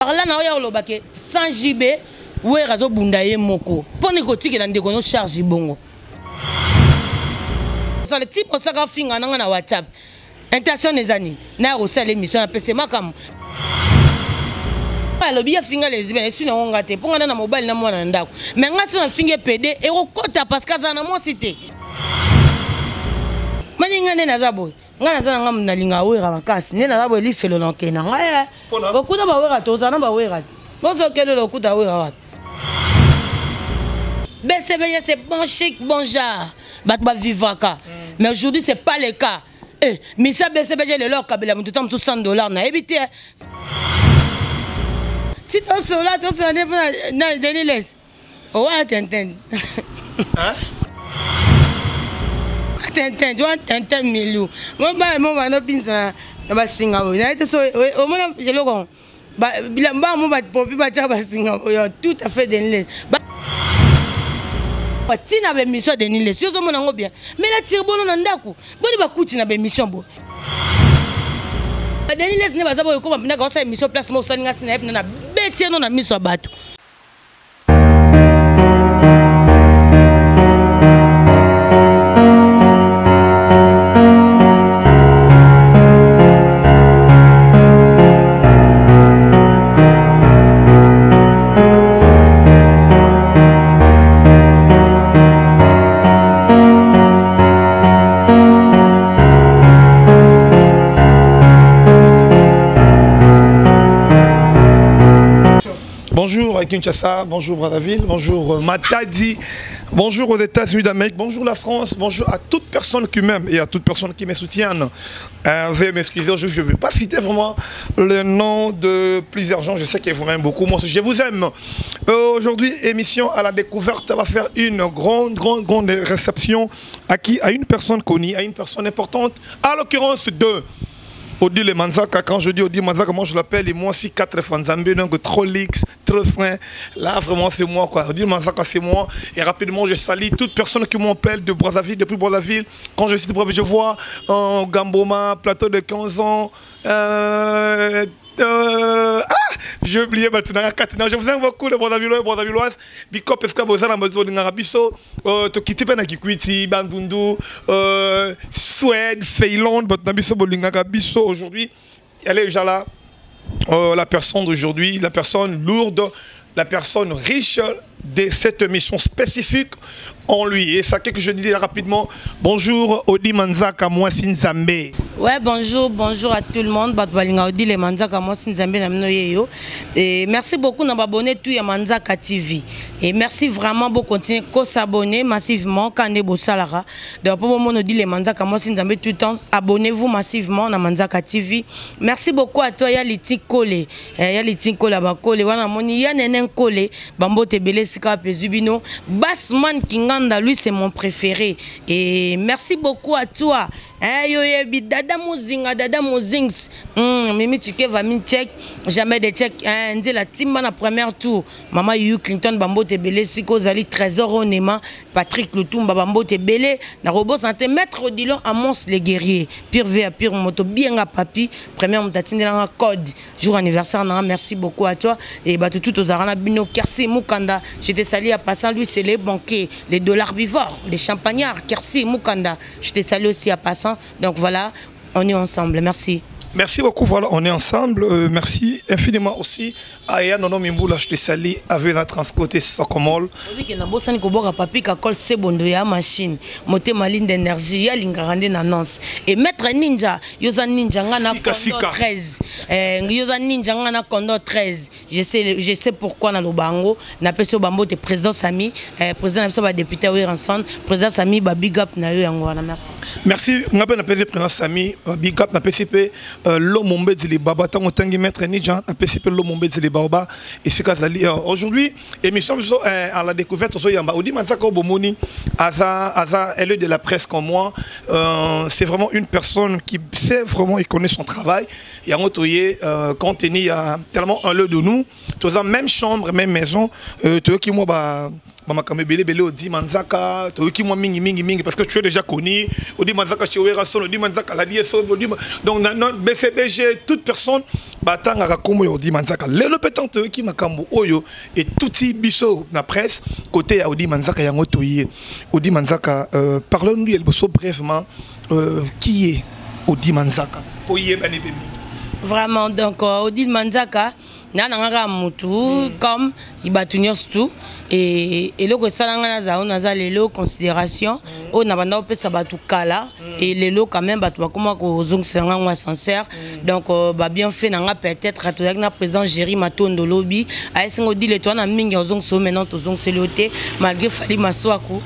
Par là na oya oloba ke sans JB Werra azobunda ye moko mpo nini kotikela ndeko no charge bongo sala ti mosaka afinga nanga na WhatsApp intention eza nini naya kosala émission na pese makambo alobi afinga lesbienne esui nango nga te mpo nga na mobali na mwana na ndako me nga so nafingi ye pede ekokota parce que azala na mwasi te mani nga nde naza boye Nga naza na nga na linga wera makasi nde naza boye lifelo na okende na ngai eh. Okuta ba wera toza na ba wera bozo kende lokuta wera wapi BCBG c'est bon chic bon genre bato ba vivaka mm. Mais aujourd'hui c'est pas le cas eh, misa BCBG lelo akabela moto ta mosusu 100 dollars nayebi te ti tosola tosola nde mpona na Denis Les owana tintin tintin wana tintin milu mobala mo banda obinisa na basinga oyo naye te so omona eloko bilamba mo bapopi batya basinga oyo tout à fait Denis Les ntina baémission ya Denis Les yo ozomona yango bien mais na tire bono na ndako boni bakuti na baémission boye Denis Les nde baza boye okoma mpena kaosala émission place mo osali nga sina ye mpena na beti eno na miso ya bato. Bonjour à Kinshasa, bonjour Brazzaville, bonjour Matadi, bonjour aux États-Unis d'Amérique, bonjour la France, bonjour à toute personne qui m'aime et à toute personne qui me soutienne. Veuillez m'excuser, je ne vais pas citer vraiment le nom de plusieurs gens, je sais que vous m'aimez beaucoup, moi je vous aime. Aujourd'hui, émission à la découverte va faire une grande, grande, grande réception à qui? À une personne connue, à une personne importante, à l'occurrence de Odile Manzaka. Quand je dis Odile Manzaka, moi je l'appelle, et moi aussi 4 Fanzambe, donc trop lix, trop frein. Là vraiment c'est moi quoi. Odile Manzaka c'est moi. Et rapidement je salue toute personne qui m'appelle de Brazzaville, depuis Brazzaville. Quand je cite Brazzaville, je vois Gamboma, plateau de 15 ans. Ah, j'ai oublié maintenant. Je vous aime beaucoup les Brazzavillois et Brazzavilloises. Biko parce que bozala mazo lingaka biso tokiti pe na Kikwiti, Bandundu, Suède, Finlande, bato na biso bolingaka biso aujourd'hui. Elle est déjà là. La personne d'aujourd'hui, la personne lourde, la personne riche de cette mission spécifique en lui. Et ça, que je dis rapidement, bonjour Odi Manzaka, mwasi Nzambe. Ouais, bonjour, bonjour à tout le monde. Bato balinga Odile Manzaka, mwasi Nzambe na mino yeyo. Et merci beaucoup na abonné tout ya Manzaka TV. Et merci vraiment beaucoup continuer ko s'abonner massivement quand bo salara. Donc pour mon Odile Manzaka, mwasi Nzambe tout le temps, abonnez-vous massivement na Manzaka TV. Merci beaucoup à toi ya Liti Kole. Eh, ya Liti Kole ba Kole wana moni ya Nene Kole, bambote belé sika pezubino. Basman Kinganda, lui c'est mon préféré. Et merci beaucoup à toi. Eh, yo yebi Dada Mozinga, Dada Mozings. Mimi Chikeva mi check, jamais de check. Eh, nzela timba na première tour. Mama Yu Clinton bambote belé siko zali trésor onema, Patrick Lutumba bambote belé na robot santé maître Odilon Amos les guerriers. Pire V à pire moto bien papi, première mutatinde na code jour anniversaire na merci beaucoup à toi et bah tout aux arana bino Kersi Mukanda, je te salue à passant lui c'est les banquiers, les dollars bivores, les champagnards Kersi Mukanda, je te salue aussi à passant. Donc voilà, on est ensemble. Merci. Merci beaucoup, voilà, on est ensemble. Merci infiniment aussi à Aya Nono Mimboula, je te salue avec la transcoté Sokomol. Oui, que na bosani ko boka papi ka kol sebondo ya machine, motema ligne d'énergie ya linga rande na annonce. Et maître ninja, yoza ninja nga na Sika, Kondo sika. 13. Yoza ninja nga na Kondo 13. Je sais pourquoi na lobango, na peso bambo te président Sami, président na biso ba député oui ensemble, président Sami ba big up na yo yango wana, merci. Merci, nga pe na pesi président Sami, ba big up na pesi pe l'homme de baba tango tangi maître ninja na pesi pe l'homme de baba et c'est kazali. Aujourd'hui émission à la découverte so yamba Odi Manzaka Bomoni aza aza elle est de la presse comme moi, c'est vraiment une personne qui sait vraiment et connaît son travail. Yango toye quand il y a tellement un lieu de nous, tous en même chambre, même maison, toi qui moi ba Mama Kambe Bele Bele Odi Manzaka, toi qui moi mingi mingi mingi parce que tu es déjà connu. Odi Manzaka chez Werrason, Odi Manzaka la DSO, Odi donc non, non, B BCBG, toute personne batangaka kombo ya Odi Manzaka. Lelo mpe ntango toyoki makambo oyo etuti biso na presse côté ya Odi Manzaka, yango toye. Odi Manzaka, parlons-nous ya liboso brièvement, qui est Odi Manzaka, po yebani mpe mingi? Vraiment, donc Odile Manzaka na nga kaka mutu comme bato nyonso tu. E eloko esala nga nazala oyo naza lelo, considération oyo na banda kopesa bato kala, e lelo quand même bato bakoma kozongisela nga ngo sincère. Donc babienfait na nga, peut-être tozalaki na président Géri Matondo, lobi ayesinga Odile to wana mingi ozongisa oyo. Maintenant tozongiseli yo te, malgré Fali Maswaku,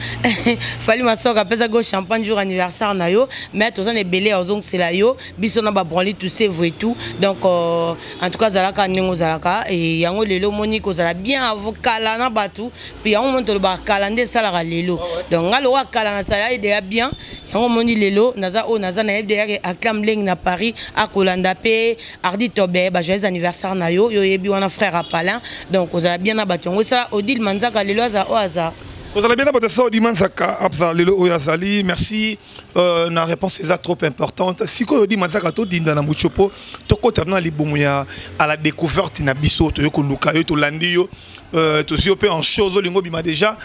Fali Maswaku apesaki yo champagne jour anniversaire na yo, mais toza na ebele ya ozongisela yo biso na babranli tout sevo et tout. Donc en tout cas, azalaka ndenge ozalaka e yango lelo omoni kozala bien avo kala na bato. Puis yango moni tolobaka kala nde esalaka lelo. Donc nga lokwa kala nasala ideya bien, yango omoni lelo naza oyo naza. Nayebi deyake Acclame Leng na Paris akolanda mpe Ardi Tobe, bajoyeux anniversaire na yo. Yo oyebi wana frère Apalin. Donc kozala bien na bato, yango esala Odile Manzaka lelo aza oyo aza. Kozala bien na bato asa Odi Manzaka azala lelo oyo azali. Merci na réponse, eza trop importante. Sikoyo Odi Manzaka, todinda na mochopo, tokɔta na libumu ya à la découverte na biso. Toyo koluka yo, tolandi yo, tozwi yo mpe en chose olingo obima déjà.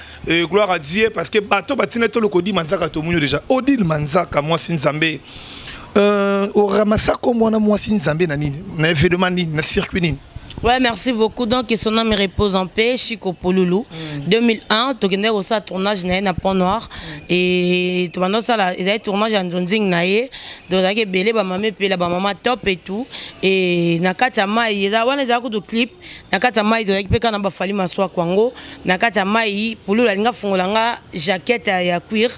Gloire à Dieu, parce que bato batina toluka Odi Manzaka, tomoni yo déjà. Odile Manzaka, mwasi Nzambe, oramasa kombo wana mwasi Nzambe na nini, na événement nini, na circuit nini? Ouais, merci beaucoup. Donc, que son âme repose en paix. Chico Polulu. 2001, tokende kosala tournage na ye na Pont Noir. Et tobanda kosala, ezali tournage ya nzonzing na ye. Donc, ezalaki ebele bamama epela, bamama top et tout. Et na kati ya mai, eza wana ezalaki kutu clip. Na kati ya mai, tozalaki mpe kaka na bafali Maswako yango. Na kati ya mai, Polulu alingi afungola nga jaquette ya cuir.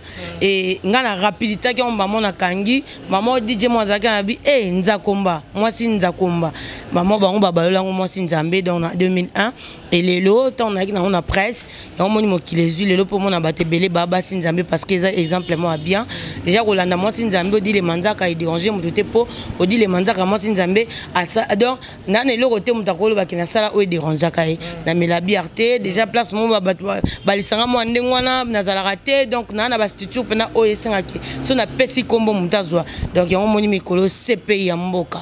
Et nga na rapidité aki yango, mama nakangi. Mama DJ mo azalaki na bi, eh Nzakomba, mwasi Nzakomba. Mama bango babalola yango mwasi Nzambe. Donc na 2001, elelo ntango nayaki nango na presse, yango moni mokili ezwi lelo mpo mona bato ebele baa basi Nzambe, parce que eza exemple moko ya bien déjà. Kolanda mwasi Nzambe Odile Manzaka edérange moto te, mpo Odile Manzaka mwasi Nzambe donc nana eloko te moto akolobaki nasala oyo edérangeaka ye. Namela bière te, déjà place moko bato balisanga mwa ndenge wana nazalaka te. Donc naa na bastructure mpena oyo esengaki so napesi nkombo moto azwa. Donc yango moni mikolo CPI ya mboka.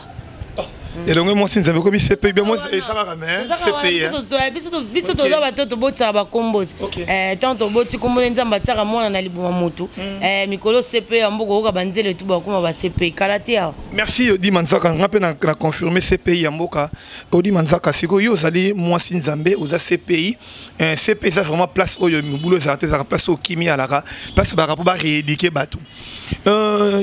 Elongo mwasi Nzambe komi CPI bien, mwasi esalaka mais CPI. Biso toza bato tobotisaka bakombo. Ntango toboti kombo nde Nzambe atiaka mwana na libuma motu. Mikolo CPI ya mboka, oyoka banzele tu bakoma ba CPI kala te awa. Merci Odi Manzaka. Nga mpe na confirme CPI ya mboka Odi Manzaka. Sikoyo yo ozali mwasi Nzambe, oza CPI. CPI eza vraiment place oyo mobulu ezalaka te, ezalaka place oyo kimi alaka, place baka mpo barééduquer bato.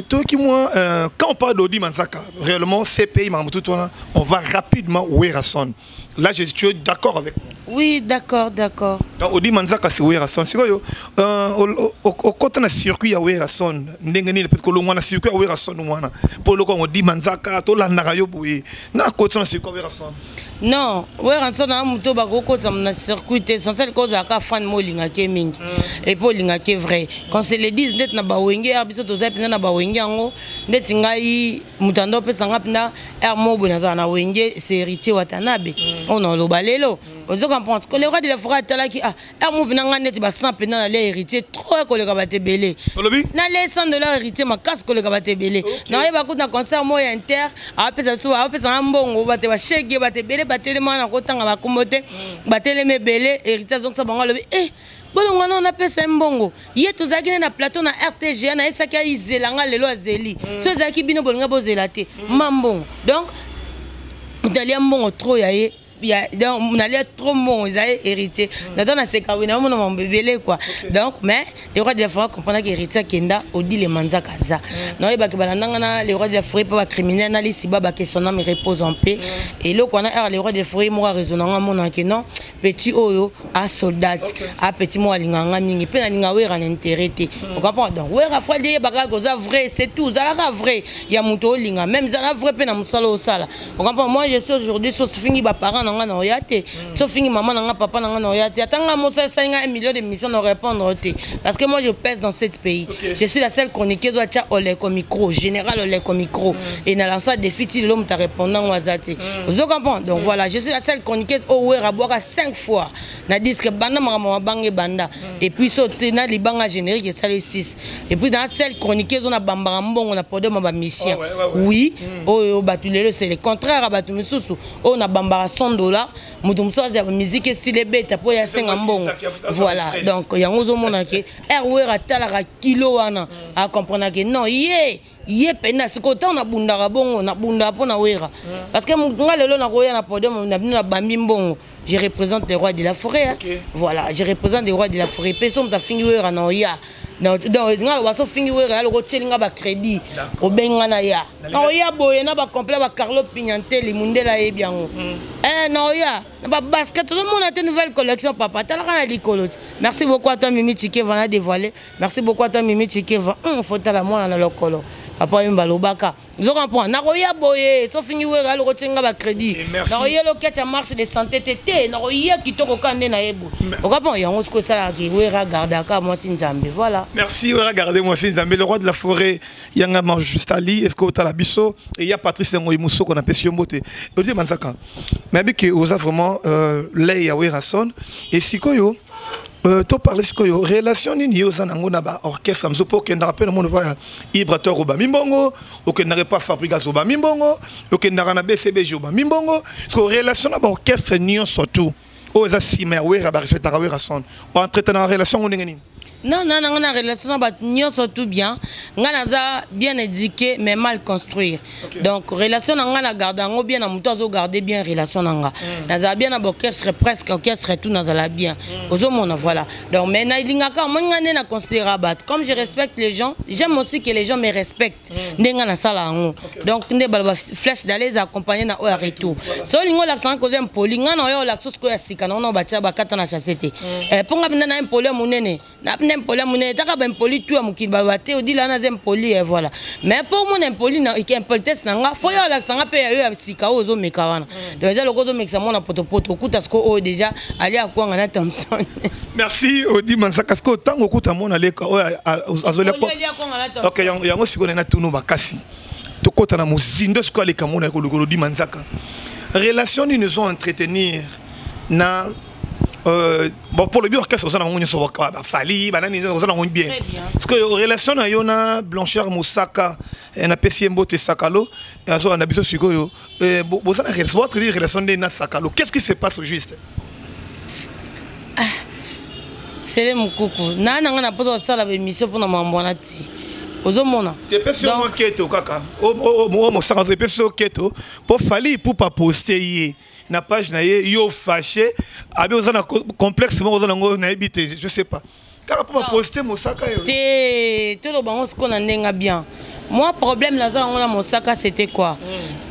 Toyoki mwa, quand on parle d'Odi Manzaka, réellement CPI makambo tutu wana, on va rapidement Werrason. Là, je suis d'accord avec moi? Oui, d'accord, d'accord. Donc Odi Manzaka, c'est Werrason. Sikoyo okota na circuit ya Werrason ndenge nini? Peut-être kolongwa na circuit ya Werrason wana mpo eloko yango Odi Manzaka tolandaka yo boye na kota na circuit ya Werrason. Non, Werrason na moto bakokota na circuit te. Essentiel ko ozalaka fan mo olingaki mingi et puis olingaki vrai. Quand se le dise, ndeti na bawenge ya biso, toza mpenza na bawenge yango. Ndeti ngai moto ando opesanga mpenza aire moko boye nazala na wenge, c'est Héritier Watanabe. Oyo na oloba lelo, ozo comprendre que le roi de la forêt atalaki, ah, aire moko mpenza ngai neti ba 100 mpenza nalia Héritier trop koleka bato ebele. Olobi? Nalia 100 $ Héritier makasi koleka bato ebele. Nayeba kuta na concert moko ya inter, apesa biso, apesanga mbongo, bato bashege, bato ebele batelema na kotanga bakombo te, batelemi ebele. Héritier azongisa bango, alobi e bolongo wana napesa ye mbongo ye. Tozalaki nde na plateau na RTGA, nayesaki azelanga lelo azeli. So ezalaki bino bolinga bozela te ma mbongo. Donc nalia mbongo trop ya ye ya, donc nalia trop mbongo ezali Héritier. Nata naseka we naomona mambo ebele quoi. Donc mais le roi de la forêt comprendre que Héritier akenda, Odile Manzaka aza. Naoyebaki balandanga na le roi de la forêt mpo bacriminel na lisiba baquestion me repose en paix. Eloko wana ere le roi de la forêt moko araisonnanga, amonaki non, petit oyo asoldat a petit moko alinganga mingi mpe nalinga Wera na intérêt te, ocomprendre? Donc Wera fo aliyebaka koza vrai, c'est tout. Ozalaka vrai ya moto olinga, même ezala vrai mpe na mosala osala, ocomprendre? Moi, je suis aujourd'hui so fingi baparent. na nga na oya te. So ofingi mama na nga, papa na nga, na oya te. Ata nga mosala esali nga 1 million de mission, na répondre te, parce que moi je pèse dans ce pays. Je suis la seule chroniqueuse oyo atia oleko micro, général oleko micro, et na lança défi ti lelo moto arépondre yango aza te. Ozo comprendre? Donc voilà, je suis la seule chroniqueuse oyo Wera abwaka 5 fois na disque banda makambo mabanga ebanda, et puis so te na libanga générique esali 6. Et puis dans la seule chroniqueuse oyo na bambaka mbongo na podium ya bamusicien. Ah ouais. Oui, oyo bato lelo c'est le contraire ya bato misusu oyo na bambaka 100 $, moto mosusu azala musique esila ebeta mpo ya asenga mbongo. Voilà, donc yango ozomona ke Wera atalaka kilo wana, acomprendre ke non, ye ye mpena sikoyo ntango nabundaka bongo, nabundaka mpo na Wera, parce que nga lelo nakoya na podium na bino, nabambi mbongo, je représente le roi de la forêt, hein. Voilà, je représente le roi de la forêt. Mpe so moto afingi Wera na oya. Donc nga loba so ofingi Wera, ya loko otieli nga bacrédit, obengi nga na ya na oya boye na bacomplet, bacarlo Pignanteli mundele ayebi yango. Na oya na babasket, tozomona te nouvelle collection, papa talaka na likolo te. Merci beaucoup ata Mimi Chikeva na dévoilé. Merci beaucoup ata Mimi Chikeva. Faut tala mwana na lokolo, papa oyo balobaka, ozo comprendre? Nakoya boye, so ofingi Wera, aloko otieli nga bacrédit, nakoya loketi ya marche de santé te te, nakoya kitoko ka nde nayebu okapon yango. Sikoyo esalaka Wera gardaka mwasi Nzambe, voilà. Merci Wera garde mwasi Nzambe, le roi de la forêt yanga Majustali. Est ce que otala biso et ya Patrice Ngoyi Musoko na pesi yo mbote. Odile Manzaka, nayebi ke oza vraiment lei ya Werason. Et sikoyo toparle sikoyo relation nini yo oza nango na baorchestre mosusu, mpo okendaka mpe na mona ya Ibrator obami mbongo, okendaka epa Fabrigas obami mbongo, okendaka na BCBG obami mbongo. Siko relation na baorchestre nyonso tu oyo eza nsima ya Wera, barespectaka Werason, oentretenaka relation ngo ndenge nini? Non, non, nga na relation na bato nyonso tout bien. Nga naza bien éduqué mais mal construire. Donc relation na nga na garde yango bien na moto azogarde bien relation na nga. Nazala bien na baorchestre, presque orchestre tout nazala bien. Ozomona? Voilà, donc mais nalingaka omoni nga nde na considéra bato. Comme je respecte les gens, j'aime aussi que les gens me respectent. Nde nga nasala yango. Donc nde baloba flèche d'aller eza accompagné na oyo ya retour. So olingi olakisa nga koza impoli, nga na oyo olakisa sikoyo ya sika na ona batia bakata na chasse te. Mpo nga mpenza na impoli ya monene, na mpenza impoli ya monene, taka baimpoli tu ya mokili baloba te odila wana aza impoli. Voilà, mais mpo omona impoli na impolitesse na nga, fo yo olakisa nga mpe ya yo ya sika oyo ozomeka wana. Donc eza loko ozomekisa mwana potopoto, okuta sikoyo oyo déjà alia akwanga na Thomson. Merci Odi Manzaka. Sikoyo ntango okuta mwana aleka oyo azolia Olia akwanga na Thomson. Ok, yango sikoyo na tunu makasi, tokɔta na mozindo sikoyo aleka mona ya kolokolo. Odi Manzaka, relation nini ozo entretenir na bon, pour le bi orchestre oza nango nyonso, bafali banani, oza nango bien? Très bien. Parce que relation na yo na Blanchard Mosaka, napesi ye mbote, Sakalo azwaka na biso sikoyo, boza na relation, boatredire relation nde na Sakalo, qu'est-ce qui se passe au juste? Sele mokuku na nga na mposa kosala baémission mpona mambo wana te, ozomona? Epesi yo mwa keto kaka o Mosaka, epesi yo keto mpo Fally Ipupa poste ye na page na ye, yo fâché abi oza na complexe moko oza nango, nayebi te, je sais pas, kaka mpo baposte Mosaka yo. Te, toloba ngo sikoyo na ndenge bien. Moi, problème naza yango na Mosaka, c'était quoi?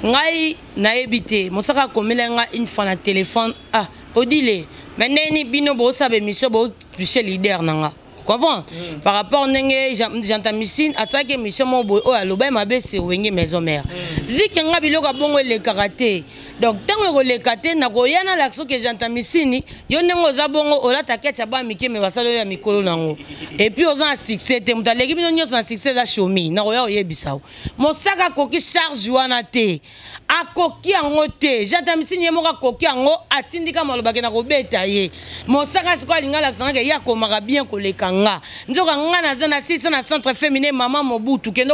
Ngai nayebi te, Mosaka akomela nga une fois na téléphone: «Ah Odile, mais ndeni bino bosala émission, botouche leader na nga.» Comprends? Par rapport ndenge Jantamisine asalaki émission moko boye oyo aloba mabe sur Wenge Maison Mère, vu ke nga biloko ya bongo elekaka te. Donc ntango ekoleka te, nakoya nalakisa soki Jantamisini, yo ndenge oza bongo, olata keti ya bana mike, me basali oyo ya mikolo nango, et puis oza na succès te. Moto aleki bino nyonso na succès eza Shomi. Nakoya koyebisa yo, Mosaka akoki charge wana te, akoki yango te. Jantamisini ye moko akoki yango, atindika malobaki na kobeta ye. Mosaka sikoyo alingi alakisa nga ye akomaka bien koleka nga, nzoka nga naza na sisa na Centre Féminin Mama Mobutu. Kende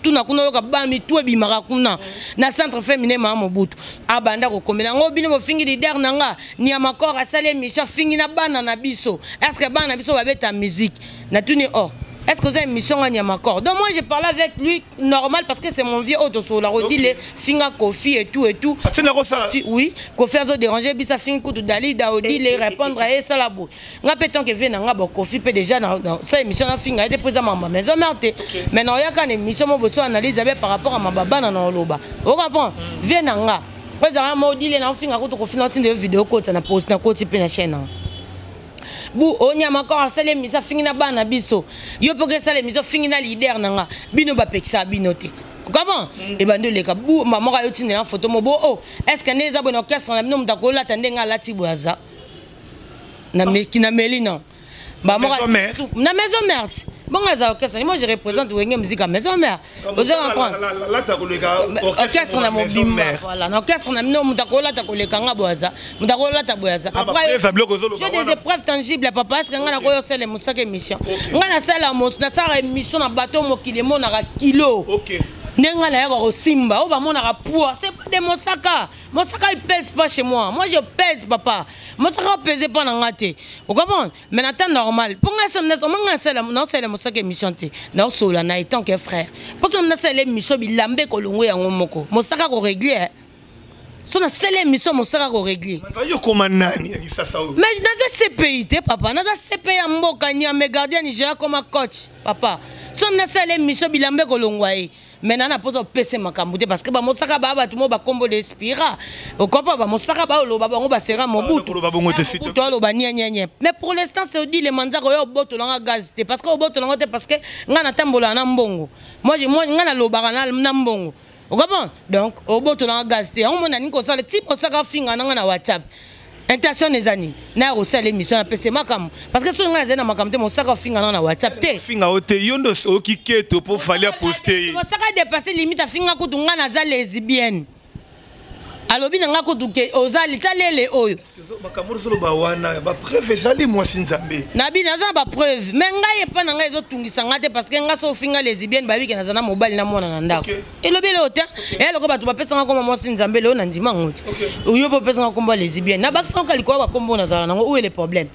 tuna kuna, oyoka bamitu ebimaka kuna na Centre Féminin Mama Mobutu. Abanda kokomela yango, bino bofingi leader na nga Niamakor, asali émission, afingi na bana na biso. Est ce que bana na biso babeta musique? Natuni: «Oh, est-ce que vous avez une mission à Niamakor?» Donc moi, je parlais avec lui normal parce que c'est mon vieux auto la rodile, finga Kofi et tout et tout. Oui, Kofi a dérangé, bisa finga kutu Dali Daodile répondre à ça la bou. Nga pe tant que vient nga bon Kofi pe déjà dans sa émission na finga était présent maman maison mère. Mais non, il y a quand émission mo boso analyse avec par rapport à ma baba na loba. Vous comprenez? Viens nga. Président modile na finga kutu Kofi na tinde vidéo kota na post na koti pe na chaîne. Bu onyama kor asali émission, afingi na bana biso, yo mpo esala émission, ofingi na leader na nga, bino bapekisa bino te. Comment ebandi oleka bu moko ayo tindela photo mo bo oh, est ce que nde eza boye na orchestre na bino, moto akolata ndenge alati boye aza na meki na meli non? Maison mère. Na maison mère bongo aza orchestre. Moi, je représente Wenge Musique ya Maison Mère, oza comprendre? Lata koleka. Orchestre na mobimba, voilà. Na orchestre na bino, moto akolata koleka nga boye aza, moto akolata boye aza. Après, j'ai des épreuves tangibles, papa. Est ce que nga nakoyo osala mosaka émission? Nga nasala émission na bato, mokili emonaka kilo ndenge nga nayaka kosimba oyo bamonaka poids. C'est pas de mosaka. Mosaka, il pèse pas chez moi. Moi, je pèse, papa. Mosaka pèse pas na nga te, ocomprendre? Mais na temps normal, mpo ngai oma ngai naosala mosaka émission te, naosola na étant que frère, mpo so nasala émission, bilamba ekolongo yango moko, mosaka korégler. So nasala émission, mosaka korégler. Yo koma nani na Kisasa oyo? Mais naza CPI te, papa. Naza CPI ya mboka, nyame gardien Nigeria koma coach, papa. So nasala émission, bilamba ekolongwa ye. Mais nana mposa opesa makambo te, parce que bamosaka baa bato mo bakombo de espira okopa, bamosaka baoloba bango basera Mobutu aloba nienienie. Mais pour l'instant, c'est Odile Manzaka oyo obotolanga gaz te, parce que obotolanga te, parce que ngai natambolaka na mbongo. Moi, ngai nalobaka na mbongo, okopon. Donc obotolanga gaz te. Yango mona nini kosala ti mosaka afinga nanga na WhatsApp. Intention eza nini? Naya kosala émission, napesa makambo, parce que soki ngai nazali na makambo te, mosaka ofinga nanga na WhatsApp te. Finga o te, yo nde oyoki keto mpo Fally aposte ye. Mosaka dépassé limite. Afinga kutu ngai naza lesbienne. Alobi na ngai kutu ke oza litalele oyo. Makambo ozoloba wana, bapreuve ezali, mwasi Nzambe? Nabi naza na bapreuve, mais ngai epa na ngai ezotungisa ngai te, parce que ngai so ofinga lesbienne, babike naza na mobali na mwana na ndako. Elobi eloko te. Eya loko bato bapesanga komba mwasi Nzambe, lelo na ndima yango te. Oyo mpo opesanga komba lesbienne, nabakisanga likolo ya bakombo nazala nango. Où est le problème?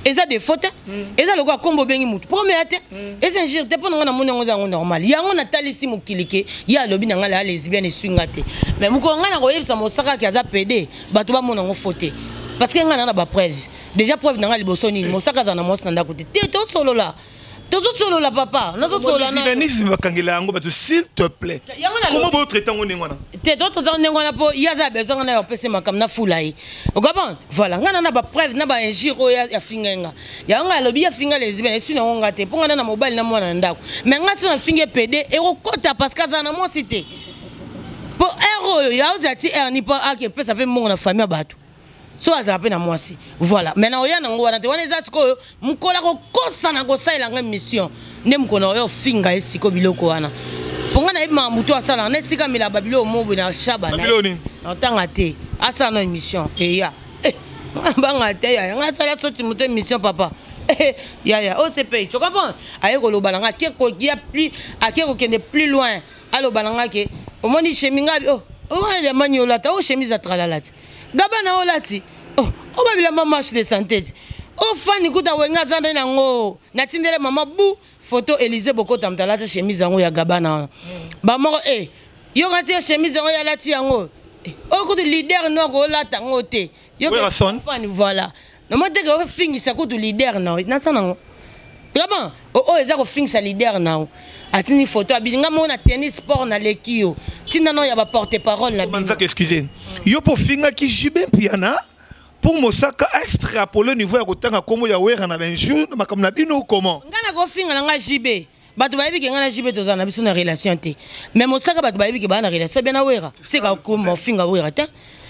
Eza défaut te, eza lokola kombo obengi mutu premier te, eza injure te. Mpo na ngai, namoni yango eza yango normal. Yango natalisi mokili ke ye alobi na ngai laya lesbienne, eswi nga te. Mais mokolo ngai nakoyebisa mosaka ke aza pédé, bato bamona yango faux te, parce que ngai na bapreuve déjà. Preuve na ngai liboso nini? Mosaka aza na mwasi na ndako te. Te, tosolola, tozosolola, papa, nazosolola. Lesbianisme, bakangela yango bato, s'il te plaît. Comment botraite yango ndenge wana? Te, totraite yango ndenge wana mpo ye aza besoin nga na yo apesi makambo nafula ye, okapon. Voilà, ngai na bapreuve na bainjure oyo afingai nga. Yango ngai alobi afinga lesbienne, esui nango nga te, mpo ngai na mobali na mwana na ndako. Mais ngai so nafingi pédé, ekokota, parce que azala na mwasi te. Mpo ere oyo yaozala ti ere ni mpo akepesa mpe mbongo na famille ya bato, so azala mpe na mwasi. Voilà. Maintenant, oya nango wana te. Wana eza sikoyo mokolo akokosana kosalela ngai mission nde mokolo na oyo ofinga ye sikoyo biloko wana, mpo ngai nayebi makambo to asalaka na esika amelaka babiloko mo boye na shaba na otanga te. Asala na émission eya banga te, yaya. Ngai asala soti moto émission, papa, yaya OCP, tu comprends? Aye koloba na ngai, ake kokende plus loin, aloba na ngai ke omoni chemise ngai oh olemani olata o chemise atralala ti gaba na olati o babilamba marche de santé ti ofani kuta Wenge aza nde nango. Natindele mama bu photo Élysée Bokota, moto alati chemise yango ya Gabana wana. Bamoko e yo kasi yo chemise yango ye alati yango oyo kutu leader no akolata yango te. Fani, voilà, namoni teke ofingisa kutu leader na nasa nango. Vraiment, oyo eza kofingisa leader na yo. Atindi photo abili nga moko na tennis sport naleki yo, ntina no ya baporte parole na bino. Excuse yo, mpo ofingaki JB Mpiana pour mosaka extrapole niveau ya kotanga nkombo ya Wera na bainjure na makambo na bino, comment? Nga na kofinga na nga JB, bato bayebi ke nga na JB tozala na biso na relation te. Mais mosaka, bato bayebi ke baa na relation bien na Wera, seka okoma ofinga Wera te.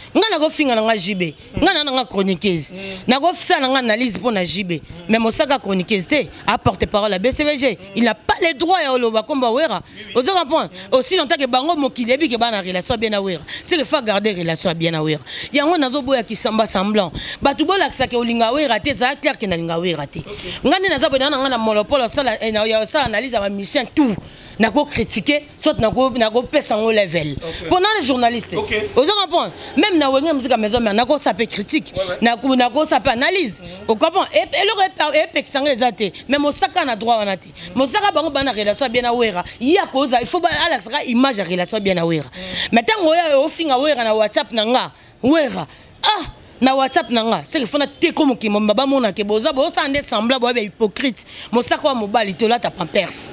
Nga nakofinga na nga JB, nga na nga chroniqueuse, nakosala na nga analyse mpo na JB. Mais mosaka chroniqueuse te, aporte parole ya BCBG, il n'a pas le droit ya oloba komba Wera, ozo comprendre? Aussi longtemps ke bango mokili yebi ke baa na relation bien na Wera, c'est que faut garder relation bien na Wera. Yango nazoboya kisamba semblant. Bato bolakisaka olinga Wera te, ezala clair ke nalinga Wera te. Nga nde naza boye, na nga na monopole ya osala analyse ya bamusicien tout. Nako critiquer, soit nakopesa yango level mpo na journaliste, ozo comprendre? Même na Wenge Musique Maison Mère, nakosa mpe critique, nakosa mpe analyse, ocomprend? Eloko epekisa ngo eza te. Mais mosaka na droit wana te. Mosaka, bango bana relation bien na Wera, ye akoza, il faut alakisaka image ya relation bien na Wera. Mais ntango oyo ofinga Wera na WhatsApp na nga, Wera, ah, na WhatsApp na nga, seke fona teko mokili mobimba bamonake boza bozosala nde semblant, boya bahypocrite. Mosaka wa mobali te, olata pampers,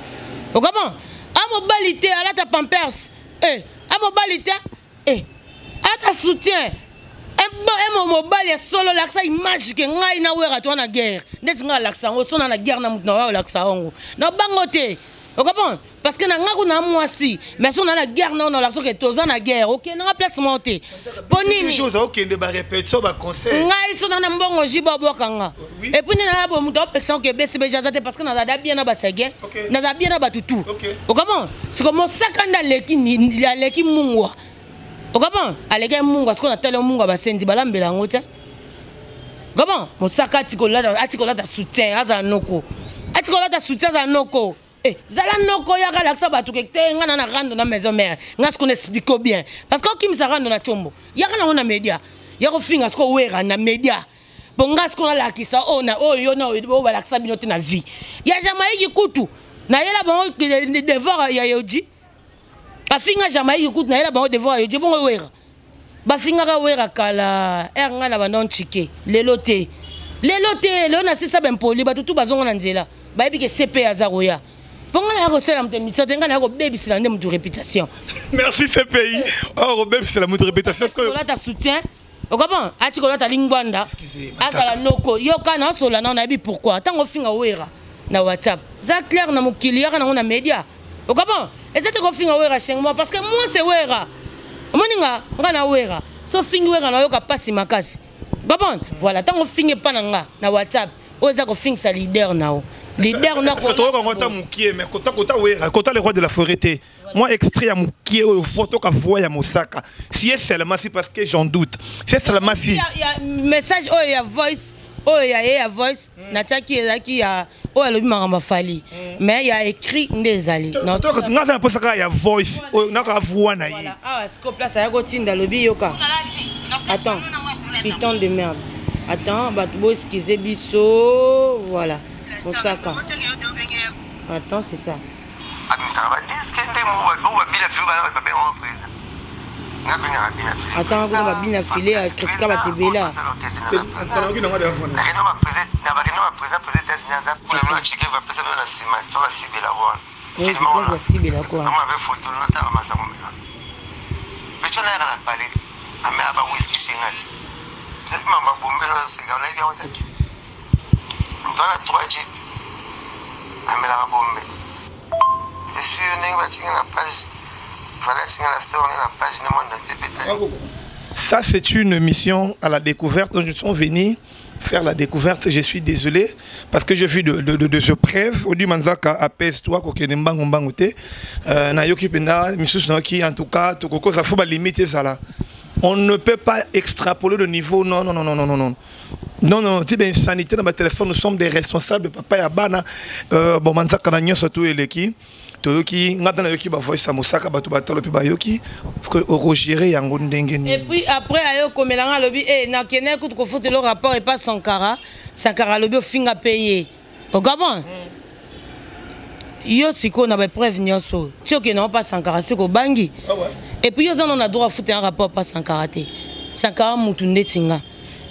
okama a mobali te, alata pampers, eh, a mobali te, eh, ata soutien emo mobali ya solo. Olakisa image ke ngai na Wera toa na guerre. Ndeti ngai alakisa yango so na guerre na motu na oya olakisa yango na bango te. Ocomprendre? Parce que na nga kuna mwasi, mais so na na guerre na ona soki toza na guerre, okende nga place moko te. Mpo nini? Chose okende ba répétition, ba concert. Ngai so na na mbongo jibo abwaka nga. Et puis na bo moto apekisa oke BCBG aza te parce que nazala bien na basege, nazala bien na bato tout. Ocomprendre? Siko mosaka nde aleki, aleki mungwa. Ocomprendre? Aleki mungwa, siko natali mungwa basenzi balambela yango te. Comment? Mosaka atikolata, atikolata soutien azala noko. Atikolata soutien azala noko. Eh, zala noko yaka lakisa bato ke te nga na na rando na maison mère. Nga siko na explique bien. Parce que okimisa rando na chombo. Yaka nango na média. Ya kofinga siko wera na média. Bon nga siko nalakisa oyo na oyo yo na oyo balakisa bino te na vie. Ya Jamaïque kutu. Na yela bango devoir ya Yoji. Afinga Jamaïque kutu na yela bango devoir ya Yoji bongo wera. Bafingaka wera kala er nga na banda ntike lelo te. Lelo te, lelo na sisa bempoli bato tu bazonga na nzela. Bayebi ke CP aza koya. Mpo nga naya kosala moto émission te, nga naya kobebisela nde moto réputation. Merci CPI. Oh, kobebisela moto réputation. Kolata soutien. Okobon, ati kolata lingwanda. Azala noko. Yoka na sola na nayebi pourquoi. Tango finga wera na WhatsApp. Za clair na mokili yaka nango na média. Okobon, eza te kofinga wera chez moi parce que moi c'est wera. Omoni nga nga na wera. So fingi wera na yoka pasi makasi. Okobon, voilà, tango fingi pa na nga na WhatsApp. Oyo eza kofingisa leader na yo. Leader na ko. Toyoka ngo ata mokie, mais kota kota wera, kota le roi de la forêt te. Moi extrait ya mokie oyo photo ka voix ya Mosaka. Si est seulement si, parce que j'en doute. C'est seulement si. Ya message oyo ya voice, oyo ya ye ya voice, natiaki ezalaki ya oyo alobi makambo afali. Mais ya écrit nde ezali. To, to, to, nga na posa kaka ya voice, oyo na ka voix na ye. Voilà. Ah, siko place ya kotinda alobi yoka. Attends. Putain de merde. Attends, bato bo excuser biso. Voilà. Mosaka. Attends, c'est ça. Attends, kuna babina filet ya critika bato ebele. Basibela kwa. Ça, c'est une mission à la découverte. Donc, nous sommes venus faire la découverte. Je suis désolé parce que j'ai vu de ce preuve. Odi Manzaka apaise-toi, kokende mbangu mbangu te. Na yoki penda, misusu na yoki, en tout cas, tokoko, ça faut ba limiter ça là. On ne peut pas extrapoler le niveau. Non, non, non, non, non, non, non. Non, non, tu sais, insanité dans ma téléphone, nous sommes des responsables. Papa ya bana, bon, Manzaka na nyonso tout eleki. Toyoki, ngata na yoki ba voice ya Mosaka, bato batalo pe bayoki, parce que orogéré yango ndenge nini. Et puis après ayo komelanga alobi, eh, na kene kutu kofuta le rapport et pas Sankara. Sankara alobi ofinga payer. Au Gabon. Yo siko na ba preuve nyonso. Ti okende na pas Sankara siko bangi. Ah ouais. Et puis yo za na droit futa un rapport pas Sankara te. Sankara mutu ndeti nga.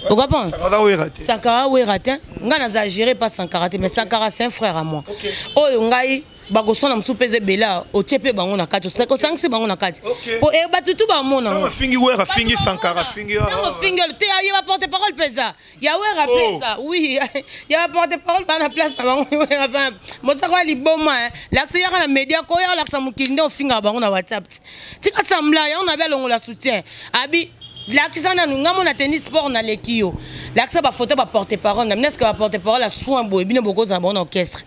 Au Gabon. Sankara wera te. Sankara wera te. Nga na za gérer pas Sankara te, mais Sankara c'est un frère à moi. Okay. Oyo ngai bakosona mosusu mpe eza ebele awa, otie mpe bango na kati, osangisi bango na kati. Po, eh, bato tu bamona Ntango ngo. afingi wera, afingi Bato Sankara, bamona. afingi awa, Ntango awa. afingi oyo, te, ya ba porte-parole mpe eza. Ya wera mpe Oh. eza. Oui, ya ba porte-parole bana na place na bango, wera mpe na- Mosaka ya liboma, hein. Lakisa yaka na media, ko yaka lakisa mokili nde ofingaka bango na WhatsApp. Tika semblant, yango na bi alongola soutien. Abi, lakisa nanu, nga mona tennis sport na leki yo. Lakisa ba photo ba porte-parole na bino, est-ce que ba porte-parole a soin boye, bino bokozala bango na orchestre.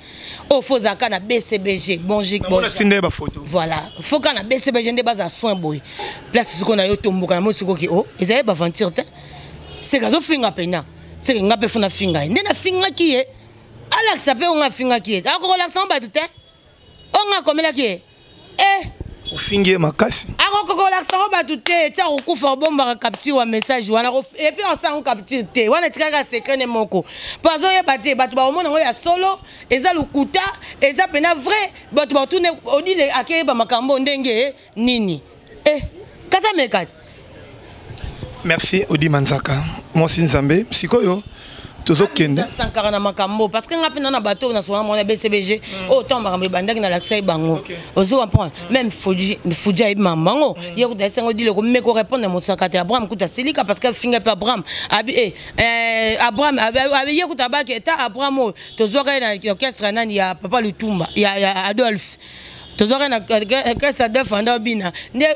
Oh, faut zaka na BCBG, bon J, Na bon mona J. tinde ba photo. Voilà, faut ka na BCBG nde baza soin boye. Place siko na yo tomboka na mo siko ki oh, ezali ba aventure te. C'est ka zo finga pena. C'est que nga pe fona finga. Nde na finga ki ye. Alakisa pe nga finga ki ye. Akoko lakisa ba te. O nga komela ki ye. Eh. Ofingi ye makasi. Akoko lakisa ngo bato te, tia kokufa obombaka capture wa message wana, et puis osala ngo capture te. Wana etikaka secret ne moko. Po azoyeba te, bato bakomona ngo ya solo, eza lokuta, eza pena vrai, bato batune odile akeyeba makambo ndenge nini. Eh, kasa meka. Merci Odi Manzaka. Mwasi Nzambe, sikoyo Tozokende. Sankara na makambo, parce que nga mpe na bato oyo nasonga mwana BCBG oyo, ntango makambo ebandaki, nalakisa ye bango. Ozo comprendre? Même Fuji ayebi makambo bango. Ye kuta esengo dile komeka korépondre Mosaka te. Abraham kuta asilika parce que afinga mpe Abraham abi Abraham ye kuta abaki eta Abraham oyo tozwaka ye na orchestre nani ya papa Lutumba, ya Adolphe. Tozwaka na orchestre Adolphe, anda obina nde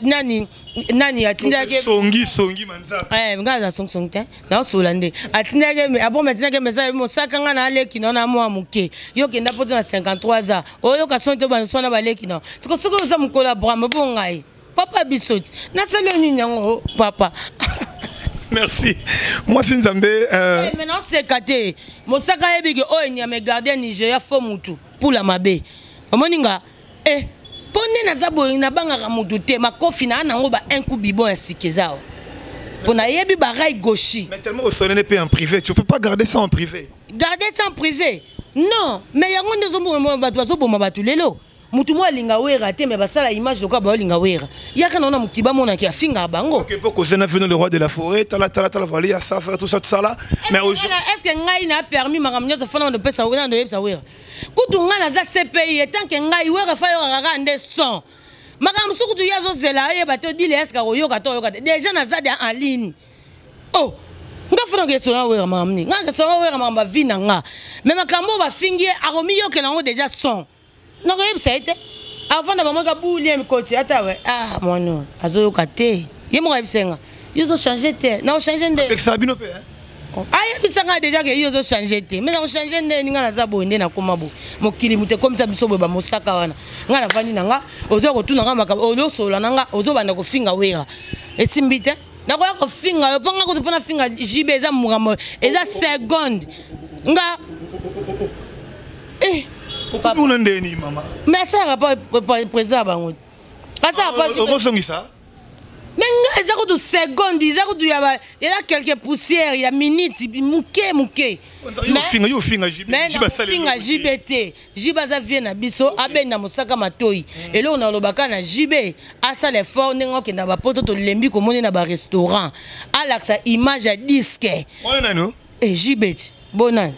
nani nani atindaki. Songi songi manzaka. Nga aza songi songi te, naosola nde atindaki Abraham, atindaki message: "Mosaka, nga na aleki na na mwa moke, yo kenda poto na 53 ans, oyoka soni te, baswana baleki na siko. Soki oza mokolo, Abraham, bo ngai papa biso ti nasali yo nini yango, papa?" Merci, mwasi Nzambe. Mais naoseka te. Mosaka ayebi ke oyo nyama gardien Nigeria fo mutu pula mabe. Omoni nga mpo nde naza boye, nabangaka mutu te. Makofi na nango ba un coup bibon ya sika eza awa mpo nayebi barai gauchi. Mais tellement osonene mpe en privé, tu peux pas garder ça en privé. Garder ça en privé, non. Mais yango nde ezoboma bato, bazoboma bato lelo. Mutu mo alinga Wera te, mais basala image lokola baolinga Wera. Yaka na ona moki bamonaki afingaka bango. Ok, mpo kozena vino le roi de la forêt, tala tala tala, voilà, ça ça, tout ça, tout ça là. Mais aujourd'hui, est ce que ngai na permis makambo nyonso fana ndopesa na ndoyebisa Wera? Kutu ngai naza CPI etanke ngai Wera fa yokaka kaka nde son makambo mosusu. Kutu ye azozela ayeba te odile eske akoyoka to oyoka te. Déjà naza de en ligne. Oh, nga fana kesona Wera makambo nini? Nga kesona Wera makambo avi na nga, mais makambo oyo bafingi ye, akomiyokela yango déjà son. Nakoyebisa ye te. Avanda bamoka bulie mikoti ata we. Ah, mwana azoyoka te. Ye moko ayebisa nga: "Yo ozochange te." Na ochange nde? Pekisa bino mpe, hein? Ayebisa nga déjà ke yo ozochange te, mais nakochange nde nga naza boye nde nakóma boye. Mokili moto ekomisa biso boye, bamosaka wana. Nga navandi na nga, ozoya kotuna nga makambo, ozosola na nga, ozobanda kofinga Wera. Esimbi te. Nakoya kofinga yo mpo nga kutu mpo nafinga JB eza makambo eza seconde nga. Okomi kuna ndeni, mama? Mais asalaka pa président ya bango, asalaka pa. Okozongisa. Mais nga eza kutu seconde, eza kutu ya eza quelque poussière ya minute moke moke. Yo ofinga, yo ofinga JB. Ofinga JB te. JB aza vie na biso, abenda Mosaka matoi. Eloko nalobaka na JB, asala effort ndenge okenda bapoto. Tolembi komoni na barestaurant, alakisa image ya disque. Wana nani? JB ti bonani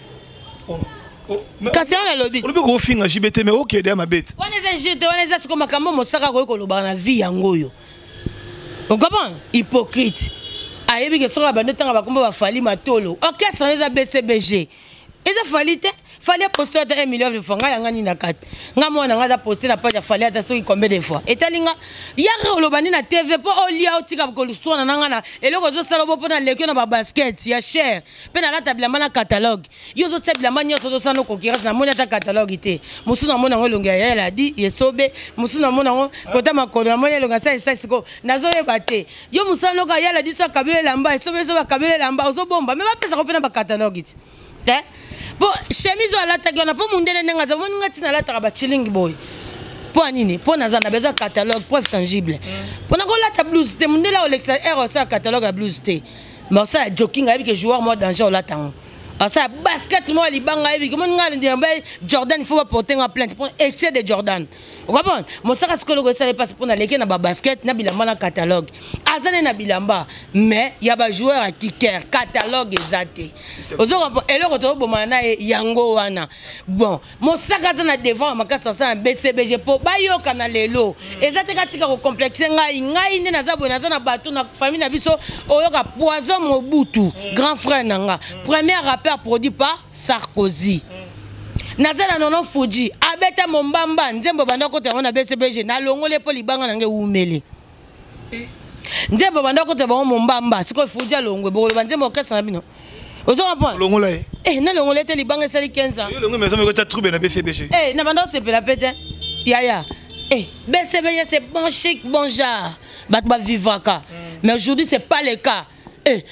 kasi wana alobi. Olobi kofinga JB te, mais okende ya mabe te. Wana eza jeu te, wana eza siko makambo Mosaka akoki kolobaka na vie yango oyo. Ocomprendre? Hypocrite. Ayebi ke soki abandi otanga bakombo bafali matolo, orchestre wana eza BCBG, eza Fali te. Fali aposte ata 1 million de fois, ngai yanga nini na kati? Nga mwana nga aza poste na page ya Fali ata soki combien de fois, etali nga? Yaka oloba nde na TV mpo olia, otika koluswana na nga na eloko ozosala bo mpo na leki na babasket ya cher mpe nalata bilamba na catalogue. Yo ozotia bilamba nyonso, ozosala no concurrence. Namoni ata catalogue te. Mosusu namoni yango elongi ya yaladi esobe, mosusu namoni yango kota makolo, namoni elongi asala esali. Sikoyo nazoyeba te. Yo mosala noka yaladi so akabeli elamba esobe, esobe akabeli elamba, ozobomba me bapesaka mpe na bacatalogue te. Mpo chemise oyo alataki wana, mpo mundele ndenge aza, moni nga ntina alataka bachilingi boye mpo anini? Mpo naza na besoin catalogue, preuve tangible mpo nakolata blouse te. Mundele aolekisa aire osala catalogue ya blouse te, mais osala jogging, ayebi ke joueur mo danger olata yango. Asala basket mo ya libanga, ayebi ke moni nga Jordan, il faut baporte nga plainte mpo excès de Jordan. Okomprendre? Mosaka sikoyo eloko esala epasi mpo naleki na babasket na bilamba na catalogue. Aza nde na bilamba, mais ya bajoueur ya kicker, catalogue eza te. Ozokomprendre? Eloko tozobomana na ye yango wana. Bon, Mosaka aza na devoir ya makasi asala na BCBG mpo bayokana lelo. Eza te katika kocomplexe ngai. Ngai nde naza boye, naza na bato na famille na biso. Oyoka Poison Mobutu, grand frère na nga, premier rappeur produit par Sarkozy. Naza na Nono Fuji, abeta mombamba nzembo banda kota yango na BCBG. Nalongoli mpo libanga na ngai ewumeli. Nzembo banda kota bango mombamba, sikoyo Fuji alongwe, bokoloba nzembo orchestre na bino. Ozo comprendre? Longola ye. Nalongola ete libanga esali 15 ans. Yo longo maison meko trouble na BCBG. Na banda osepela pe te, yaya. BCBG, c'est bon chic, bon genre, bato bavivraka, mais aujourd'hui c'est pas le cas.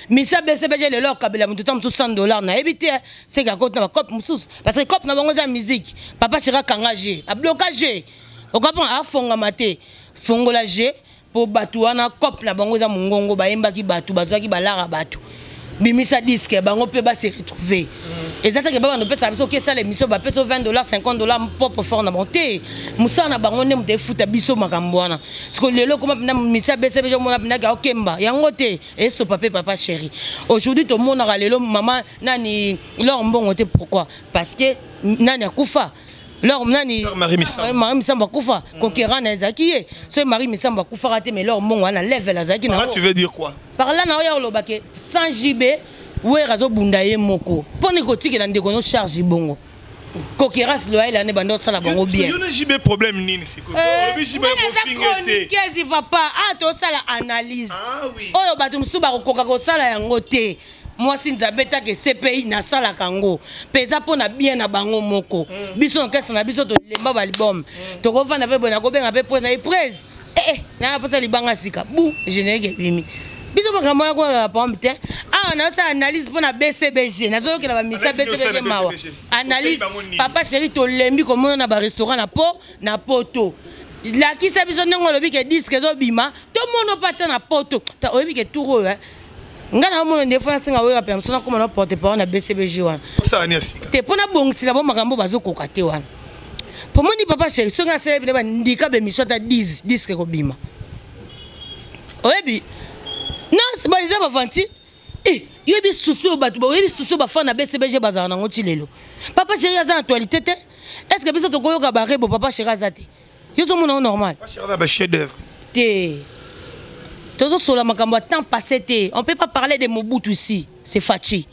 Misa BCBG lelo akabela moto ta mosusu 100 $, nayebi te seke akoti na bacope mosusu, parce que cope na bango eza musique. Papa Chéri akanga g, abloka g. Okapona afongama te, fongola g mpo bato wana cope na bango eza mongongo. Bayembaki, bato bazwaki balara, bato Bimisa disque, bango mpe ba se retrouver. Eza te ke babanda opesa biso, okesala émission, bapesa 20 $, 50 $, propre fort na bango te, mosala na bango nde moto efuta biso makambo wana. Siko lelo koma mpena misia bcbg, omona mpena okemba yango te, esopa mpe papa chéri. Aujourd'hui tomonaka lelo mama nani, L'or Mbongo te. Pourquoi? Parce que nani akufa? L'or nani? Marie Misambo. Marie Misambo akufa, concurrent na ezalaki ye. Soki Marie Misambo akufaka te, mais L'or Mbongo wana level azalaki na. Tu veux dire quoi? Par là na oyo olobake, sans JB, Wera azobunda ye moko. Mpona kotikela ndeko no charge bongo, concurrence loyale ane banda osala bango bien. Yo na JB, problème nini sikoyo? Olobi JB bofinge te. Chroniqueuse, papa, a tosala analyse oyo bato mosusu bakokoka kosala yango te. Mwasi Nzambe take CPI nasalaka yango mpe eza mpo na bien na bango moko. Biso na kese na biso tolemba baalbum, tokovanda mpe boye, nakobenga mpe prese prese, eh, nanga mposa libanga sika bu générique ebimi. Biso makambo wana koyaka pompe te. Awa naosala analyse mpo na BCBG, nazoyokela bamisa BCBG mawa. Analyse, papa chéri, tolembi komona na barestaurant na po na poto. Lakisa biso ndenge olobi ke disque ezobima, tomona mpe ata na poto. Oyebi ke tour oyo ngai naomona nde fo nasenga oyeba permission, nakoma na porte parole na BCBG wana te, mpo nabongisela bo makambo bazokoka te wana. Pomoni papa chéri, soki asala bino bandika bémission ata 10 disque ekobima, oyebi non, eza bavanti. Yoyebi susu oyo bato, oyebi susu oyo bafan na BCBG bazala nango ti lelo. Papa chéri aza na actualité te. Est ce que biso tokoyoka barebo? Papa chéri aza te, yo ozomona o normal te. Tozosola makambo ya temps passé te. On peut pas parler de Mobutu ici, c'est Fatshi.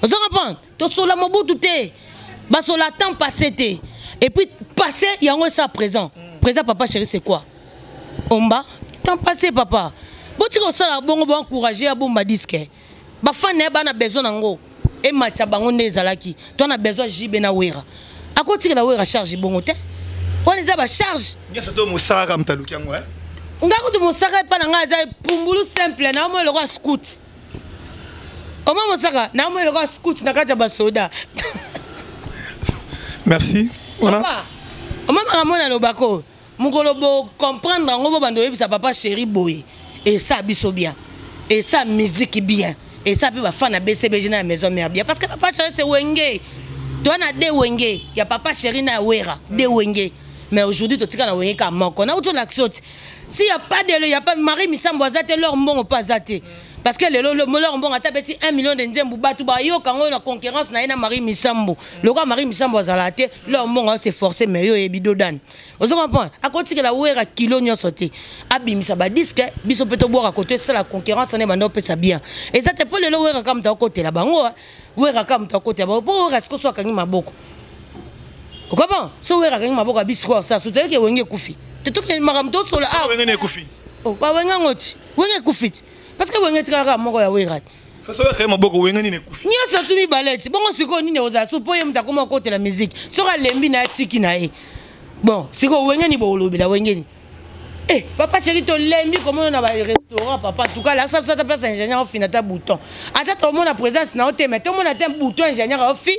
Ozo comprendre? Tosola Mobutu te, basola temps passé te. Et puis passé yango esa présent. Présent, papa chéri, c'est quoi? Omba temps passé, papa. Botika kosala bongo, boencourage ya bomba disque. Bafan na ye bana besoin nango, ematia bango nde ezalaki. To na besoin JB na Wera, akotikela Wera charge bongo te, wana eza bacharge. Nyonso to mosalaka moto aluki yango. Nga kutu mosaka epa na ngai aza pumbulu simple na omoi lokola scout. Oma mosaka na omoi lokola scout na kati ya basoda. Merci. Voilà. Oma makambo nalobako mokolo bocomprendre yango, bobanda oyebisa papa chéri boye, esa biso bien, esa musique bien, esa mpe bafan na BCBG na ya Maison Mère bien, parce que papa chéri, c'est Wenge. Toa na de Wenge ya papa chéri na ya Wera, de Wenge. Mais aujourd'hui totika na Wenge ka moko na uti olakisi oti si y a pas de y a pas Marie Misambo aza te, Lor Mbongo mpe aza te, parce que lelo Lor Mbongo ata beti 1 million de nzembo, bato bayoka yango na concurrence na ye na Marie Misambo. Lokola Marie Misambo azalaka te, Lor Mbongo ase forcé. Mais yo oyebi dodane, ozo comprendre, akotikela Wera kilo nyonso te, abimisa badisque, biso mpe tobwaka koto, esala concurrence ane banda opesa bien. Eza te mpo lelo Wera kaka moto akotela bango, Wera kaka moto akotela bango, mpo Wera siko so akangi maboko okoma so Wera akangi maboko abi siko asala so toyeke Wenge ekufi te, tokende makambo tosola. Wenge ekufi? Bawenge yango ti Wenge ekufi ti, parce que Wenge etikala kaka moko ya Wera te. Soki akangi maboko, Wenge nini ekufi? Nyonso tu mibale ti bongo. Sikoyo nini ekozala so mpo ye moto akoma okotela musique, soki alembi na ye, atiki na ye. Bon, sikoyo Wenge nini bokolobela? Wenge nini? Eh, papa chéri, tolembi komona na barestaurant. Papa, en tout cas lakisa biso ata place ingénieur ofina ata bouton, ata tomona présence na yo te, mais tomona te bouton ingénieur ofi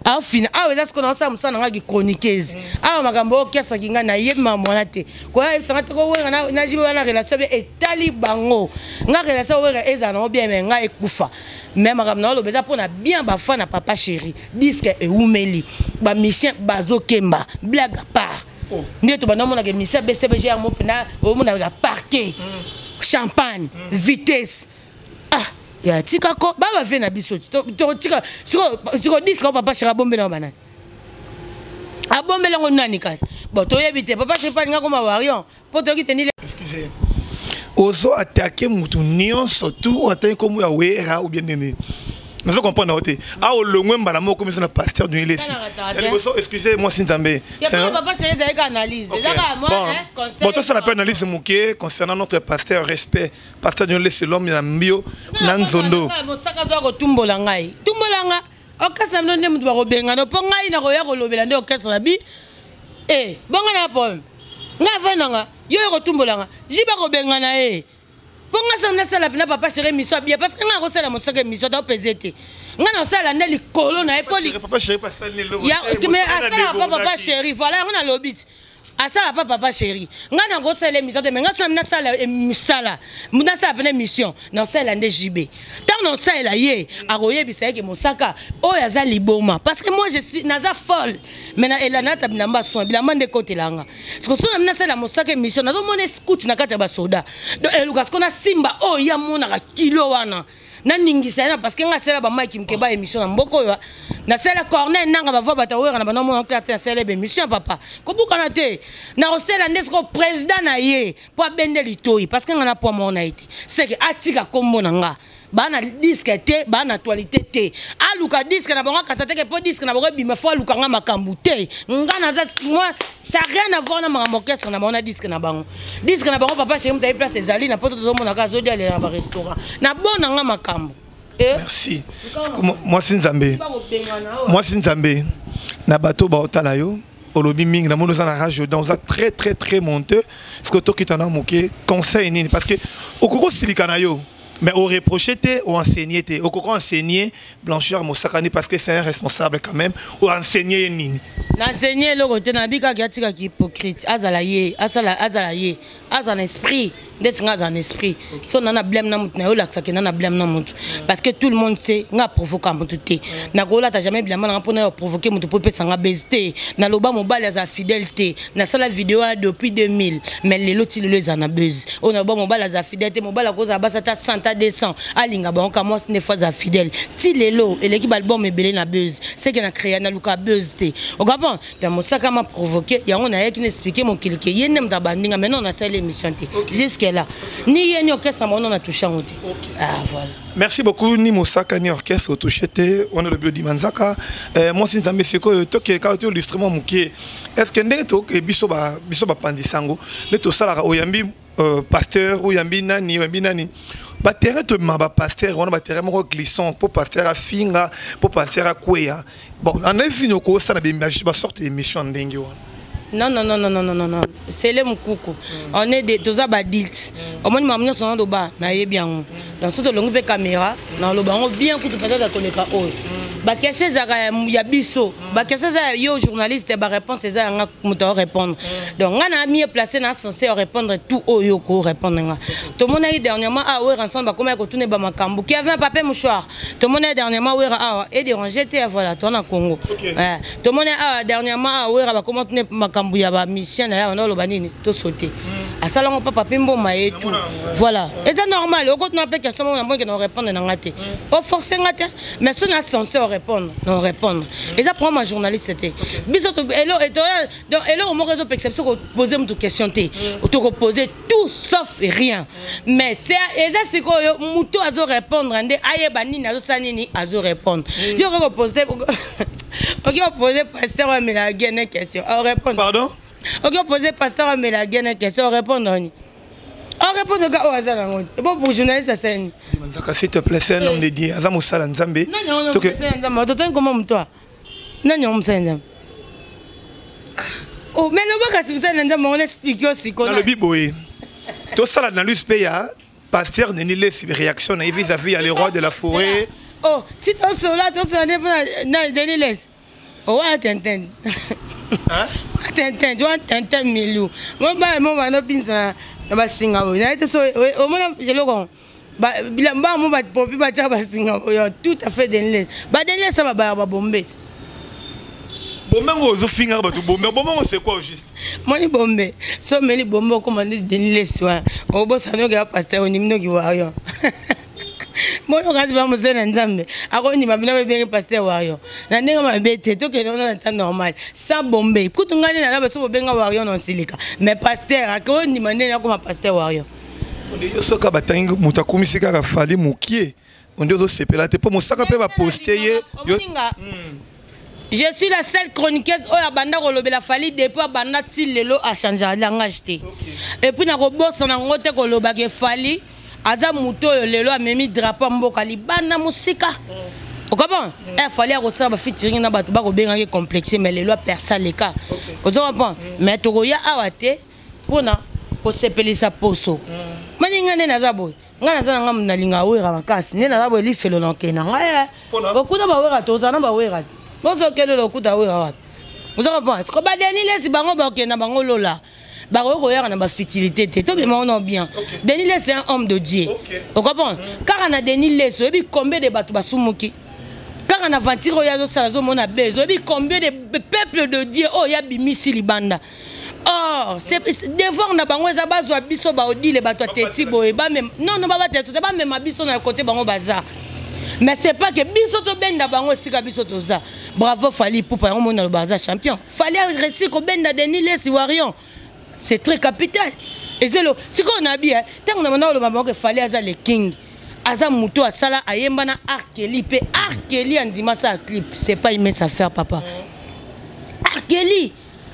aofina awa. Eza sikoyo naosala mosala na ngaki chroniqueuse awa. Makambo oyo okiasaki ngai, nayebi makambo wana te. Koya yebisanga te kowenga na JB wana relation bien etali bango. Nga relation Wera ezala nango bien, mais ngai ekufa. Mais makambo na oloba eza mpona bien bafa na papa chéri. Disque ewumeli, bamusicien bazokemba. Blague à part, nde tobanda omonaka émission BCBG yango mpena omonaka parquet, champagne, vitesse. Ah, ya tika ko ba bave na biso totika siko disque o papa chéri abombela ngo banani, abombela ngo nani? Kasi bon, toyebi te. Papa chéri palinga koma warion mpo toyoki te nile. Excusez, ozo attaquer mutu nyonso tu atangi kombo ya Wera ou bien nini, nazo comprendre yango te. Awa olongwe mbala moko miso na pasteur Denis Lesi ya liboso. Excusez, mwasi Nzambe. Papa chéri, ezalaki analyse, ezaka bon. Tosala mpe analyse moke concernant notre pasteur. Respect, pasteur Denis Lesi, l'homme na mbio na nzondo. Mosaka aza kotumbola ngai, tumbola nga orchestre na bino nde moto bakobengana, mpo ngai nakoya kolobela nde orchestre na bi e bonga na problème. Ngai avandanga, yo yo kotumbolanga ji bakobengana ye, mpo nga sala nasala mpena papa chéri émission abia, parce que ngai nakosala mosaka émission ata opese te. Ngai nasala nde likolo na ye mpo Papa chéri mais asalaka pa papa chéri. Voilà, yango nalobi ti. Asala pa papa chéri. Nga na kosala émission te, mais nga sala nasala misala. Nasala pene émission, nasalela nde JB. Ntango nasalela ye, akoyebisa ye ke Mosaka oyo aza liboma. Parce que moi je suis naza folle. Mais na elana ta bilamba soin, bilamba nde kotelanga. Siko so na nasala Mosaka émission, nazomona scout na kati ya basoda. Donc eluka siko na simba oyo ya monaka kilo wana. Naningisa ye na parce que nga asala ba Mike Mkeba émission na mboko oyo. Nasala Corneille nanga bava bato oyo na bana mona carte asala ba émission papa. Kobukana te. Na kosela nde siko président na ye po abende litoi parce que nga na po mona ye te. C'est que atika kombo na nga. Ba na disque te, ba na actualité te. Aluka disque na bango kasa te ke po disque na bango bima fo aluka nga makambu te. Nga na za moi ça rien à voir na makambo orchestre na bango na disque na bango. Disque na bango papa chéri mutayi place ezali na poto tozo mona ka zodia le na ba restaurant. Na bona nga makambu. Eh? Merci. Moi c'est Nzambe. Moi c'est Nzambe. Na bateau ba otala yo. Olobi mingi na mono za na rage dans ça très très très monteux. Ce que to kitana moke conseil nini parce que okoko silika na yo. Mais au reprocher te, au enseigner te, au koko enseigner Blanchard Mosakani parce que c'est un responsable quand même, au enseigner nini. N'enseigner le côté na bika ki atika ki hypocrite, azala ye, azala azala ye, azala esprit, ndeti nga azala esprit. So na na blâme na mutu na yo lakisa ke na na blâme na mutu. Parce que tout le monde sait nga provoquer mutu te. Na kola ta jamais blâme na pona yo provoquer mutu po pesa nga base te. Na loba mobali azala fidèle te. Na sala vidéo depuis 2000, mais lelo ti lelo ezana base. On a ba mobali azala fidèle te, mobali akoza basa ta 100 ta 200, alinga ba onka moi ne fois azala fidèle. Ti lelo eleki ba album ebele na base. C'est que na créer na luka base te. O comprend? La Mosaka m'a provoqué, yango na yaki na expliquer mon kilike. Ye nem da bandinga maintenant on a sala émission te. Jusque là. Ni ye ni orchestre mon on a touché en te. Ah voilà. Merci beaucoup ni Mosaka ni orchestre au touché te. On a le bio dimanzaka. Moi c'est Nzambe siko toke ka to illustrement mukie. Est-ce que ndenge to ke biso ba biso ba pandisango ne to sala oyambi pasteur oyambi nani oyambi nani. Ba terrain to ma ba pasteur on ba terrain moko glissant pour pasteur a finga pour pasteur a kweya. Bon, en est une ko ça na ba sorte émission ndenge wana. Non non non non non non non non. C'est le mukuku. On est des toza ba adultes. Au moins maman son do ba na yebi yango. Dans ce longu pe caméra, na lo bango bien kutu peut-être connaît pas oyo. Ba question za ya biso. Ba question za yo journaliste ba réponse za nga muto répondre. Donc nga na mieux placé na censé répondre tout oyo ko répondre nga. Tout monde a dernièrement ah ouais ensemble ba comment ko tourner ba makambu qui avait un papier mouchoir. Tout monde a dernièrement ouais ah et dérangé te voilà toi na Congo. Tout monde a dernièrement ah ouais ba comment tourner makambu ya ba mission na ya na lo banini to sauter. Asala ngo papa pimbo ma et tout. Voilà. Et c'est normal, au côté na pe question na moi qui na répondre na ngate. Au forcer ngate, mais si on a censé répondre, non répondre. Et ça prend ma journaliste te. Biso to elo et to donc elo mo réseau perception ko poser une question te. To poser tout sauf rien. Mais c'est et ça c'est ko muto azo répondre ndé ayeba nini azo sani ni azo répondre. Yo ko poser OK, on poser pasteur mais la gaine question. On répond. Pardon? OK, on poser pasteur mais la gaine question, on répond on. On répond au gars au hasard. Bon pour journaliste ça c'est ni. Nzaka s'il te plaît, c'est un homme de Dieu. Aza musala Nzambe. Non non non, c'est Nzambe. Totan comment toi? Non non, musala Nzambe. Oh, mais le baka si musala Nzambe, on explique aussi qu'on a. Le biboé. Tout ça là dans l'USP ya pasteur Denis Lessie réaction na vis-à-vis ya le roi de la forêt. Oh, si ton sola ton sola na Denis Lessie. Oh, wa tenten. Hein? Tenten, tu vois tenten milou. Moi ba mo ba no pinza na basinga bo. Na so o mona eloko ba bilamba mo ba popi ba tcha basinga bo. Yo tout à fait Denis Lessie. Ba Denis Lessie ba ba bombe. Bombe ngo ozo finga ba to bombe. Bombe ngo c'est quoi au juste? Moni bombe. So meli bombe ko mandi Denis Lessie wa. Obo sa no ga pasteur oni mino ki wa yo. Moyo kasi ba musena Nzambe. Akoni ba bina be pasteur wa yo. Na ndenge ma bete to ke na temps normal. Sans bombe. Kutu ngani na ba so benga warrior non silika. Mais pasteur akoni mandena ko ma pasteur warrior. Onde yo soka batangi muta kumisi kaka fali mukie. Onde zo sepela te po musaka pe ba poster ye. Omoninga. Je suis la seule chroniqueuse oyo abanda kolobela Fally depuis abanda ti lelo a changer langage te. Et puis na kobosa na ngo te koloba ke Fally aza muto oyo lelo amemi drapeau mboka libanda musika. Okabon? Eh Fally akosala ba featuring na bato bakobengaki complexe mais lelo apersa leka. Ozo comprendre? Mais tokoya awa te mpona kosepelisa poso. Maninga nde naza boye. Nga naza na nga nalinga wera makasi. Nde naza boye lifelo na okende na ngai, eh. Mpona? Okuna ba wera, tozala na ba wera te. Bozokende lokuta wera wapi? Oza comprendre? Siko ba Denis Lessi bango bakokende na bango lola. Bakoki koyaka na bafutilité te, tobima wana bien. Denis Lessi c'est un homme de Dieu. Ocomprendre? Kaka na Denis Lessi, oyebi combien de bato basumuki? Kaka na aventure oyo azosala, azomona bese, oyebi combien de peuple de Dieu oyo abimisi libanda? Or c'est devoir na bango eza bazwa biso baodile bato ya teti boye, bamema, non non, babatela biso te, bamema biso na kote bango baza, mais c'est pas que biso tobenda bango esika biso toza. Bravo Fally Ipupa, yango mona loba aza champion. Fally a réussi kobenda Denis Lessi Warion, c'est très capital. Ezelo sikoyo na bi ntango na banda koloba bango ke Fally aza le king, aza moto asala ayemba na R. Kelly mpe R. Kelly andima asala clip, c'est pas immense affaire, papa. R. Kelly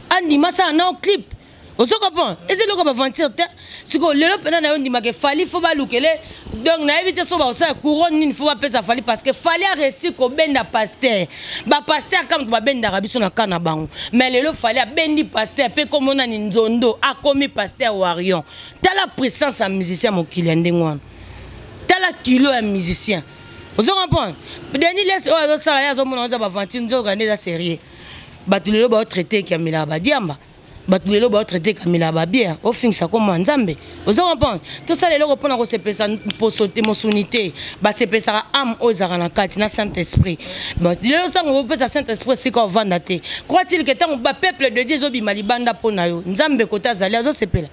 andima asala nao clip, ozo comprendre? Eza eloko baventure te. Sikoyo lelo mpena na yo ndimaka Fally, faut balukele. Donc nayebi te so bakosala couronne nini, faut bapesa Fally, parce que Fally a réussi kobenda pasteur. Bapasteur kaka moto babendaka biso na ka na bango, mais lelo Fally abendi pasteur mpe komonani nzondo akomi pasteur warion. Tala puissance ya musicien, mokili ya ndenge wana, tala kilo ya musicien, ozo comprendre? Denis Lessi oyo azosala, ye azomona oza baventure, nzoka nde eza sérieux. Bato lelo baotraite eki amelaka badiamba, bato lelo baotraite kamelaka babière, ofingisa komwa Nzambe, ozo comprendre? Tosala eloko mpona kosepesa mposo te, mosuni te, basepesaka âme oyo ezalaka na kati na Saint Esprit. Bon, lelo ntango opesa Saint Esprit esika ovanda te, croit-il ke ntango bapeuple de Dieu ezobima libanda mpo na yo, Nzambe kote azali azosepela.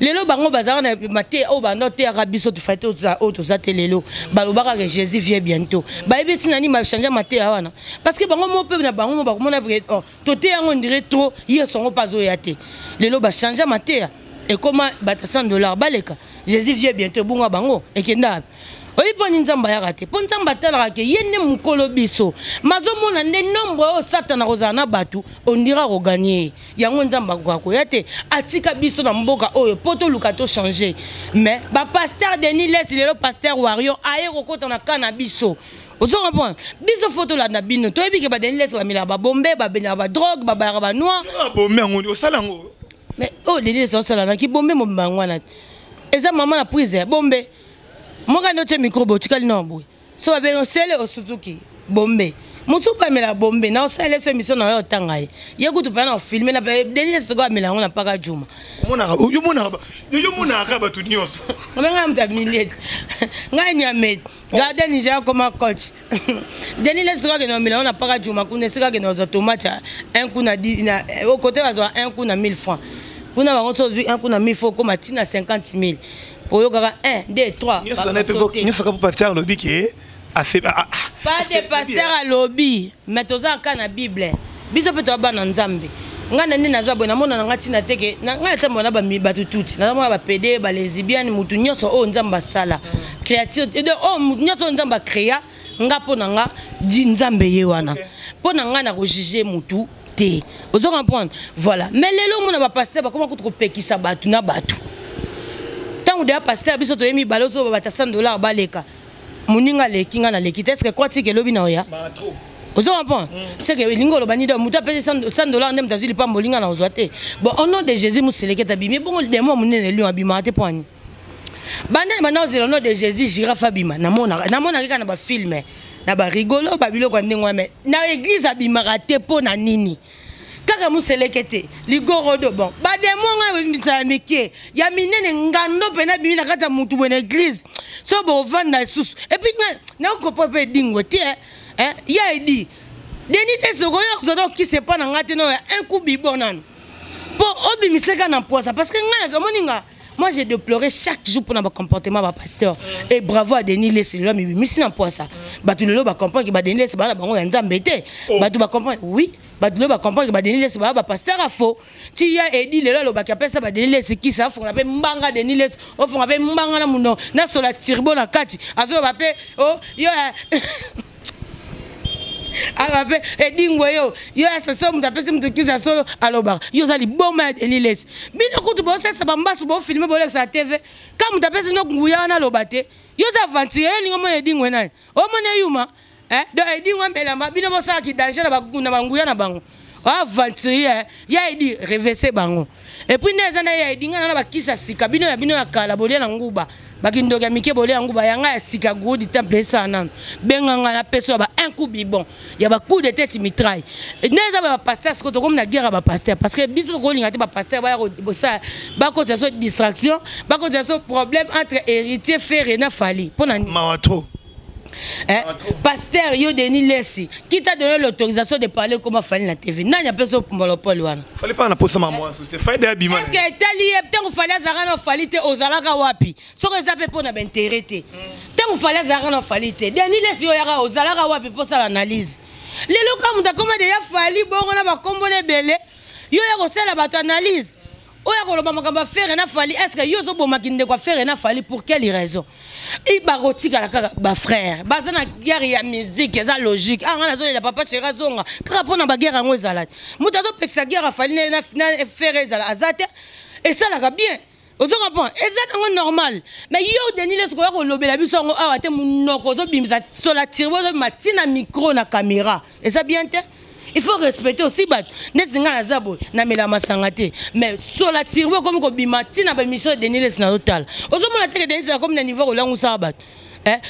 Lelo bango bazalaka na mate oyo banda oteyaka biso, tofai te oyo toza te. Lelo balobaka ke Jésus vient bientôt, bayebi ntina nini bachange mateya wana? Parce que bango mo mpe na bango mo bakomona oh, toteya yango ndire trop, Yesu yango mpe azoya te. Lelo bachange mateya, ekoma bato 100 $ baleka, Jésus vient bientôt, ebunga bango ekenda. Oyi mpo ni Nzambe ayaka te, mpo Nzambe atalaka ke ye nde mokolo biso mazomona nde nombre oyo Satana kozala na bato ondira koganye ye. Yango Nzambe akoka koya te, atika biso na mboka oyo mpo toluka tochange. Mais bapasteur Denis Lessi, lelo pasteur wario aye kokota na ka na biso, ozo comprendre? Biso faut tolanda bino, toyebi ke baDenis Lessi bamelaka babombe, babelaka badrogue, babayaka banoir. Bombe yango osala yango? Mais oyo Denis Lessi osala naki bombe mobimba yango wana eza mama na prise bombe moko nde otie micro boye, otikali na boye, so babengi osele osutuki bombe mosusu mpe amela bombe na osala so émission na yo, otanga ye, ye kutu mpe na ofilme na Denis sikoyo amela yango na mpaka juma. Yo monaka bato nyonso. Obe ngai moto ya miliete, ngai nyamete gardien Nigeria koma coach. Denis Lessi sikoyo akende omela yango na mpaka juma kuna, esika akende kozwa tomate un coup na okote, bazwa un coup na 1000 francs kuna. Bango so ozwi un coup na 1000 francs, okoma ntina 50 000 po oyokaka 1 2 3. Nyonso kaka pasteur alobi ke. Pas de pasteur alobi, mais toza kaka na Bible, biso mpe toya bana Nzambe. Ngai na nde naza boye, namona na ngai ntina te ke ngai natambola na bato tuti, nazamona bapédé, balesbienne, mutu nyonso oyo Nzambe asala créature, oyo mutu nyonso oyo Nzambe acréa. Nga mpo na nga di Nzambe ye wana, mpo na ngai na kojuge mutu te, ozo comprendre? Voilà. Mais lelo omona bapasteur bakoma kutu kopekisa bato na bato. Ntango deya pasteur biso toye mibale, ozo bata 100 $ baleka, moninga aleki, ngai naleki te, est-ce crois-tu elobi na oya? Ozo comprendre? C'est que elingi oloba nini? Moto apesi 100 $ nde moto azwi lipambo, olinga na ozwa te. Bon, au nom de Jésus, moseleke abimi bongo, démon monene lion abimaka te. Mpo ani banda banda ozela au nom de Jésus, girafe abima, namonaka kaka na bafilm na barigolo, babiloko ya ndenge wana, mais na église abimaka te. Mpo na nini kaka moseleke te, ligorodo? Bon, badémon ngai bimisaka mike ya minene, ngando mpena abimi na kati ya mutu boye na église, so bovanda lisusu. Et puis ngai nakokopa mpe edingwe te ya edi Denis Lessi okoyo kozwa okisa epa na ngai te, no ya un coup bibo nanu mpo obimiseka na mposa, parce que ngai nazomoni nga, moi j'ai déploré chaque jour mpona bacomportement bapasteur. Et bravo à Denis Lessi, lelo amibimisi na mposa. Bato lelo bacomprendre ke baDenis Lessi baa na bango ya Nzambe te. Bato bacomprendre, oui, bato lelo bacomprendre ke baDenis Lessi baa bapasteur afo ti ya edi. Lelo alobaki apesa baDenis Lessi kisi, afongola mpe mbanga. Denis Lessi ofongola mpe mbanga na muno nasola turbo na kati, azoloba mpe o yo, aloba mpe edingwe yo yo ya soso, moto apesi moto kisi ya solo, alobaka yo oza liboma ya Denis Lessi. Bino kutu bosesa bambasu, bofilme, bolekisa TV ka moto apesi no nguya wana, aloba te yo oza aventurier. Yo olingi omona edingwe nani? Omona eyuma. Donc edingwe amelamba, bino bosalaki danger na banguya na bango. Aventurier ya Edi, revese bango. Et puis nde eza na ya Edi, nga na bakisi ya sika, bino ya bino ya kala bolia na nguba, bakindoki ya mike bolia ya nguba, yanga ya sika gourou du temple esala nano. Benga nga na peso ya ba un coup bibon ya ba coup de tête mitraille. Nde eza ba pasteur, sikoyo tokomi na guerre ya ba pasteur, parce que biso tokolinga te ba pasteur baya kosala, bakotisa so distraction, bakotisa so problème entre Héritier, Ferre na Fally. Mpo na nini? Mawa trop. Eh, pasteur yo Denis Lessi, qui t'a donné l'autorisation de parler comme Fally na TV? Nani apesa monopole wana? Fallait pas na posa maman c'était Fally abima. Est-ce que etali ye ntango Fally azalaka na Fally te, ozalaka wapi? Soki eza mpe mpo na baintérêt te, ntango Fally azalaka na Fally te, Denis Lessi oyo yaka, ozalaka wapi mpo osala analyse? Lelo ka moto akoma deya Fally bongo na bakombo na ebele, yo ya kosala bato analyse oyo akoloba makambo ya Ferre na Fally. Est ce que yo ozobomaki ndeko ya Ferre na Fally? Pour quelle raison? I bakotikala kaka bafrère, baza na guerre ya musique, eza logique. Ah, nga nazolela papa chéri azonga kaka mpo na baguerre yango. Ezala te moto azopekisa guerre ya Fally na Ferre, ezala aza te, esalaka bien, ozo comprendre, eza nango normal. Mais yo Denis Lessi, koya kolobela biso yango awa te. Monoko ozobimisa sola turbo, ozobima ntina micro na caméra, eza bien te. Il faut respecter aussi bato. Neti ngai naza boye, namela masanga te, mais sola turbo ekomi kobima ntina baémission ya Denis Lessi. Nazotala, ozomona teke Denis akomi na niveau kolangwisaka bato.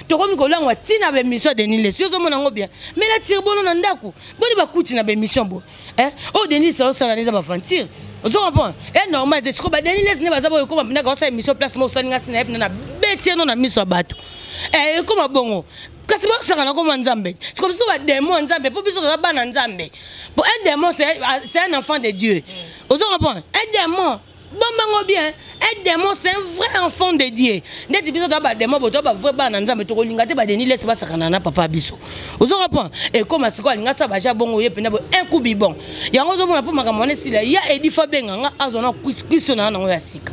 Tokomi kolangwa ntina baémission ya Denis Lessi, ozomona yango bien. Mais la turbo no na ndako boni bakuti na baémission boye, oyo Denis Lessi azosala eza baventure, ozo comprendre, e normal te. Sikoyo baDenis Lessi nde baza boye, ekoma mpendaka osala émission place mo osalinga si na ye mpena na betie no na miso ya bato, ekoma bongo. Kasi bosaka na koma Nzambe, sikoyo biso badémon ya Nzambe, mpo biso toza bana Nzambe. Bon, un démon, c'est un enfant de Dieu, ozo comprendre? Un démon, bombango bien, un démon, c'est un vrai enfant de Dieu. Neti biso toza badémon bo, toza bavrai bana Nzambe, tokolinga te baDenis Lessi basakana na papa biso, ozo comprendre? Ekoma sikoyo alinga sa baja bongo, ye mpena boye un coup bibon yango. Ozomona, mpo makambo wana esila, ya Edi fa benga nga, azwa na kiso na nango ya sika.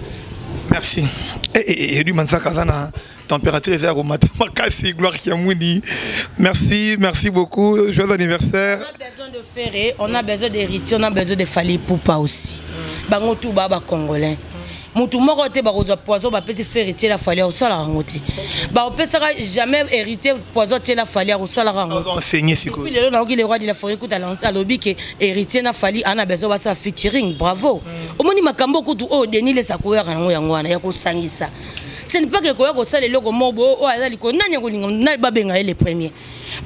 Merci. Edi Manzaka aza na température eza ya komata makasi. Gloire Kiamwini, merci, merci beaucoup, joyeux anniversaire. On a besoin de Ferré, on a besoin d'Héritier, on a besoin de Fally Ipupa aussi. Bango tout ba ba congolais, mutu moko te bakozwa poison bapesi Ferre tiela Fally, akosalaka yango te. Bakopesaka jamais Héritier poison tiela Fally, akosalaka yango. Enseigné sikoyo. Lelo nayoki le roi de la forêt kuta alobi ke Héritier na Fally ana besoin basala featuring. Bravo. Omoni makambo kutu oyo Denis Lessi akoyaka yango, yango wana ya kosangisa. Ce n'est pas que koya kosala eloko moko boye oyo aza likolo, nani akolinga nani babenga ye le premier?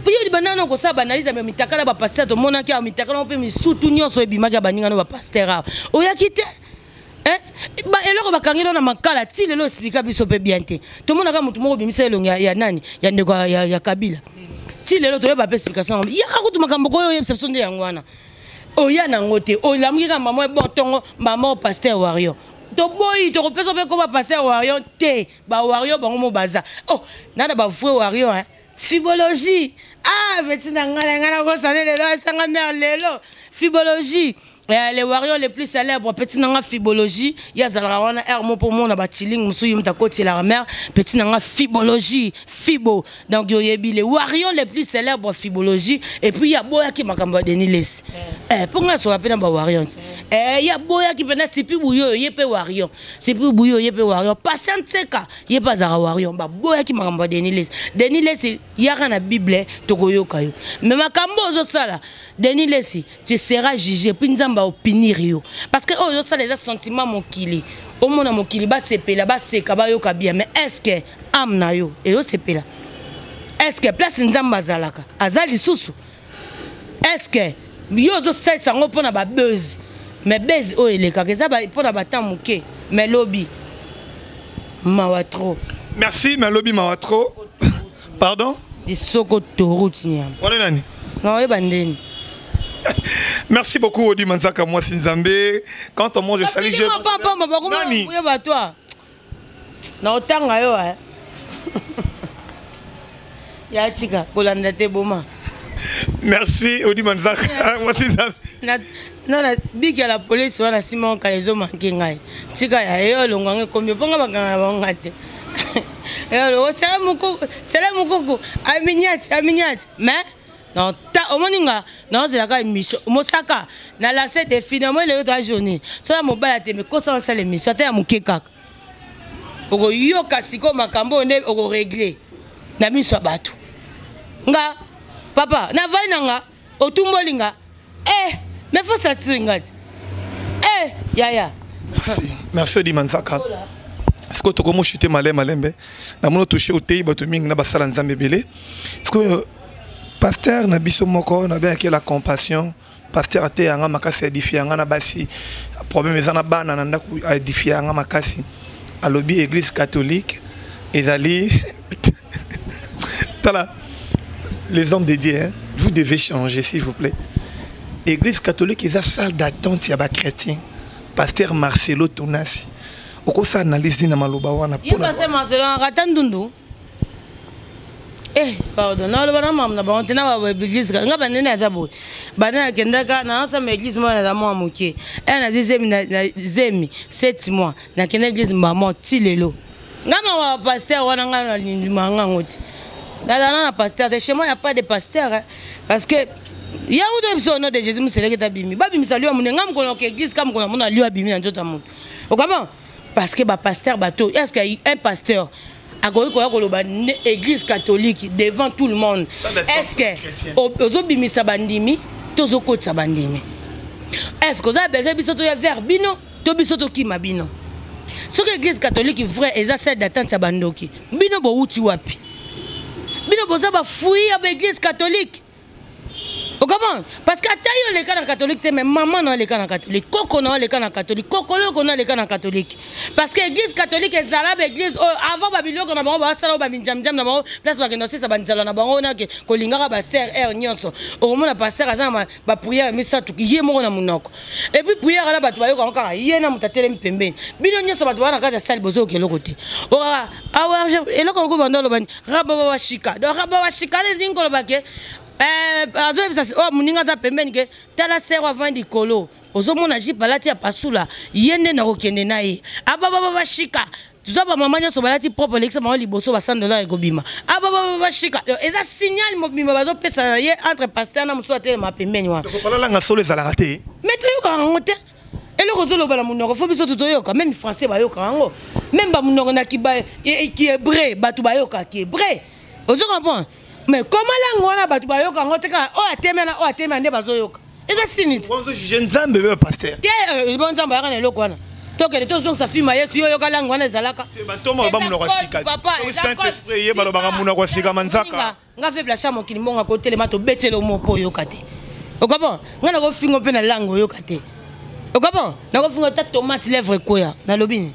Mpo yo libanda na kosala baanalyse ya mitakala bapasteur, tomonaki awa mitakala mpe misutu nyonso ebimaki ya baninga no bapasteur awa, oyaki te. Eloko bakangi no na makala ti lelo, explika biso mpe bien te. Tomonaka motu moko obimisa elongi ya nani, ya ndeko ya Kabila, ti lelo toyeba mpe explication yango. Yaka kutu makambo koyo oyebisa biso nde yango wana, oya nango te. Olamuki kaka mama bon ntongo, mama pasteur warrior, toboyi, tokopesa mpe koma pasteur warrior te. Bawarrior bango mo baza, oh, nana bavrai warrior, hein? Fibologie, ah, beti na ngai na ngai nakosane lelo, asanga mare lelo fibologie. Les warriors les plus célèbres, petit nanga fibologie, ye azalaka wana aire mo mpo mona bachiling mosusu, ye moto akotielaka mare. Petit nanga fibologie, fibo, donc oyebi les warriors les plus célèbres, fibologie. Et puis ye aboyaki makambo ya Denis Lessi, mpo ngai asoka mpe na bawarrior ti, ye aboyaki mpena sipi buyo oyo, ye mpe warrior, sipi buyo oyo, ye mpe warrior, Patient Tseka, ye mpe azalaka warrior. Baboyaki makambo ya Denis Lessi. Denis Lessi, yaka na Bible, tokoyoka yo. Mais makambo ozosala, Denis Lessi, tu seras jugé, puis Nzambe aopunir yo, parce que oyo ozosala eza sentiment mokili. Omona mokili basepela, baseka, bayoka bien, mais est ce que âme na yo eyosepela? Est ce que place Nzambe azalaka aza lisusu? Est ce que yo ozosalisa yango mpona babuzz? Mais buzz oyo elekaka eza mpona batemps moke, mais lobi mawa trop. Merci, mais lobi mawa trop. Pardon. Lisoko toruti nyama. Wana nani? Naoyeba ndeni. Merci beaucoup, Odi Manzaka, moi Nzambe. Quand on mange, je salue. Je... Nani? Oyeba toi. Na otanga yo, eh. Ya tika kolanda te, boma. Merci, Odi Manzaka, moi Nzambe. Na biki ya la police wana nsima okala ezomanke ngai. Tika ya ye olongwa ngo ekomi mponga bakanga na bango nga te. Sele mokuku, sele mokuku, aminiati aminiati. Mais non, ta omoni nga naozelaka émission mosaka na lance défi na moi lelo toa journée sola mobala te, mekosa osala émission ata ya moke kaka, okoyoka sikoyo makambo oyo nde okorégler na miso ya bato. Nga papa navai na nga, otumboli nga. Eh, Mais faut satire nga ti. Eh yaya. Merci. Merci Odi Manzaka. Sikoyo tokomi oshite malembe malembe namoni otouche oteyi bato mingi na basala nzambe ebele. Sikoyo pasteur na biso moko nabengaki la compassion, pasteur ateya nga makasi, aedifie nga na basi, problème eza na bana na ndako, aedifie nga makasi. Alobi église catholique ezali, tala, les hommes de Dieu, hein, vous devez changer, s'il vous plaît. Église catholique eza salle d'attente ya bachrétien. Pasteur Marcelo Tonasi, okosala analyse nini na maloba wana? Ye pasteur Marcelo akata ndundu. Eh, pardon, naloba na mama na bango te na baeglise nga bandene aza boye. Banda nakendaka naosamba église moko, naza mwa moke e nazwi zemi na zemi 7 mois, nakenda église mama ti lelo. Nga mama pasteur wana, nga nalindima ngango te, nazala na pasteur te. Chez moi y a pas de pasteur, hein, parce que yango to biso au nom de Jésus moseleke tabimi babimisa liwa monene. Nga mokolo ke église ka mokolo namona liwa abimi na nzoto ya moto okama, parce que bapasteur bato, est ce que un pasteur akoki koya koloba église catholique devant tout le monde? Est ce que ozobimisa bandimi to ozokotisa bandimi? Est ce que oza besoin biso toya vers bino to biso tokima bino? Soki église catholique vrai eza salle d'attente ya bandoki, bino bowuti wapi? Bino boza bafruit ya baéglise catholique, okomprendre? Parce que ata yo oleka na catholique te, mais mama na oleka na catholique, koko na oleka na catholique, kokoloko na oleka na catholique, parce que église catholique ezala baéglise oyo avant babiloko na bango basala oyo baminjamjam na bango, place bakenda osisa banzala na bango nake kolingaka basere aire nyonso. Okomona pasteur aza na baprière misato ye moko na monoko, et puis prière wana bato bayokango kaka ye na moto atelemi pembeni. Bino nyonso bato baa na kati ya sale bozoyoka eloko te. Okaka awa eloko moko banda oloba rababawashika. Donc rabawashika elingi koloba ke azoyebisa oyo moninga aza pembeni ke tala sero avant likolo, ozomona jupe alati ya pasula, ye nde nakokende na ye. Abababashika tozwa bamama nyonso balati propre, elekisa bango liboso, ba 100 $ ekobima. Abababashika eza signal mobimba bazopesa na ye entre pasteur na mosusu atelema pembeni wana. Palalanga solo ezalaka te. Mais toyokaka yango te. Eloko ozoloba na monoko, faut biso toyoka. Même français bayoka yango, même bamonoko na ki hébreu, bato bayokaka hébreu, ozo comprendre? Mais comment langue wana bato bayoka yango te, kaka oyo atemena, oyo atemena nde bazoyoka? Eza sini te. Ozojuge nzambe be pasteur? Te, bo nzambe ayaka na eloko wana. Tokende tozongisa filme ya Yesu, yo yoka langue wana ezalaka. Bantoma baloba monoko ya sika. Saint-Esprit ye balobaka monoko ya sika, manzaka. Nga fe blasha mokili mbongo akotelema, tobetela mo mpo oyoka te. Okabon nga nakofinga mpe na langue oyoka te. Okabon nakofinga ta tomate lèvre ekoya, nalobi nini?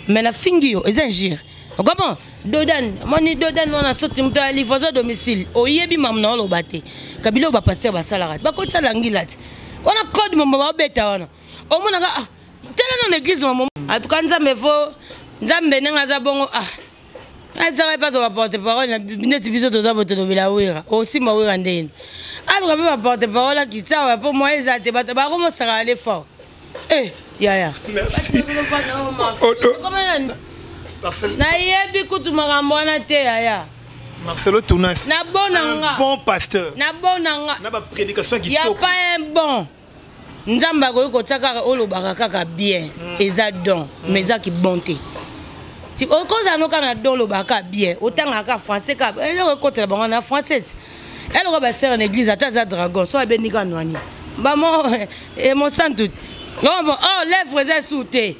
Mais nafingi yo, eza injure. Okabon dodan moni dodan wana soti moto ya livraison domicile, oyebi mamu na oloba te. Kabila oyo bapasteur basalaka te, bakotisa langila te wana, code momba babeta wana, omonaka ah, tala na église mamo. En tout cas nzambe, faut nzambe ndenge aza bongo, ah, azaka mpe azwa baporte parole neti biso toza bo tolobela wera, osimba wera ndeni, aluka mpe baporte parole akitsawa mpo moyen eza te, bato bakomosaka ale fort. Eh yaya. Merci. Nayebi kutu makambo wana te, yaya. Marcelo Tunasi. Nabona nga. Bon pasteur. Nabona nga. Na ba prédication kitoko. Ya pas un bon. Nzambe akoki kotia kaka olobaka kaka bien. Eza don, mais eza ki bon te. Okozala no kaka na don, olobaka bien, otangaka kaka français kaka, eloko ekotela bango na français ti. Eloko basere na église, ata aza dragon, so abendi kaka nwani. Bamo mosantu ti. Oh, lèvre eza esu te.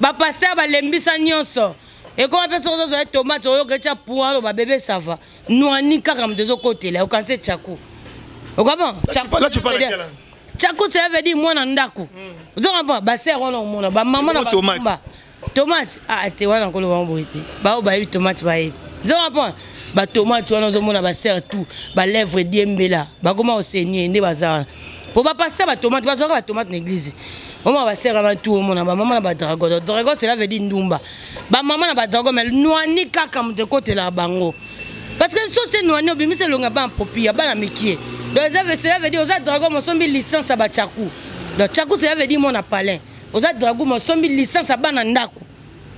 Bapasteur balembisa nyonso. Ekoma mpe soki ozozwa tomate, oyoka etya pua, aloba bebe sava nwani kaka moto ezokotela okanisi tchaku. Okama tchaku, ça veut dire mwana ndako. Ozokamba basere wana, omona bamama na batumba tomate. Ah te, wana nkolo bango boye te, bao bayebi tomate, bayebi. Ozokamba batomate wana, ozomona basere tout balèvre diembela, bakoma osenie nde baza wana po bapasteur batomate bazwaka batomate na église. Omona basere wana tu, omona bamama na badragon. Dragon, cela veut dire ndumba. Bamama na badragon, mais nwani kaka moto ekotelaka bango, parce que so se nwani obimisa elonga bana popi ya bana mikie. Donc eza, cela veut dire oza dragon mosombi licence ya batyaku. Donc tyaku, cela veut dire mwana palin. Oza dragon mosombi licence ya bana ndako.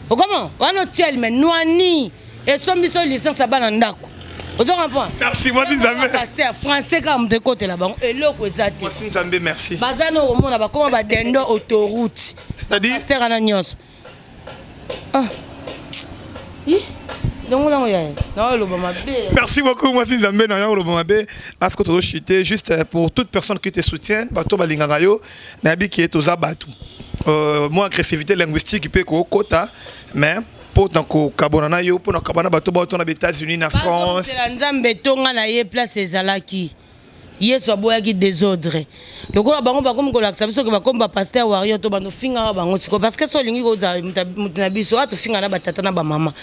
Okoma wana otiel, mais nwani esombi so licence ya bana ndako, ozo comprendre? Merci, mwasi Nzambe. Pasteur français kaka moto ekotela bango, eloko eza te. Mwasi Nzambe, merci. Baza na komona bakoma badendo autoroute. C'est-à-dire? Pasteur wana nyonso. Ah. Longola ngo yaya. Na oloba mabe. Merci beaucoup mwasi Nzambe na yo oloba mabe. À ce que tu chuter juste pour toute personne qui te soutient, bato balingaka yo, nayebi ki toza bato. Moi agressivité linguistique pe ko kota mais pour na kokabona na yo, pour na kabana bato bato na États-Unis, na France. Nzambe tonga na ye place ezalaki. Yesu aboyaki désordre. Lokola bango bakomi kolakisa biso ke bakomi bapasteur warrior to bando fingaka bango sikoyo parce que so olingi kozala moto na biso a tofinga na batata na bamama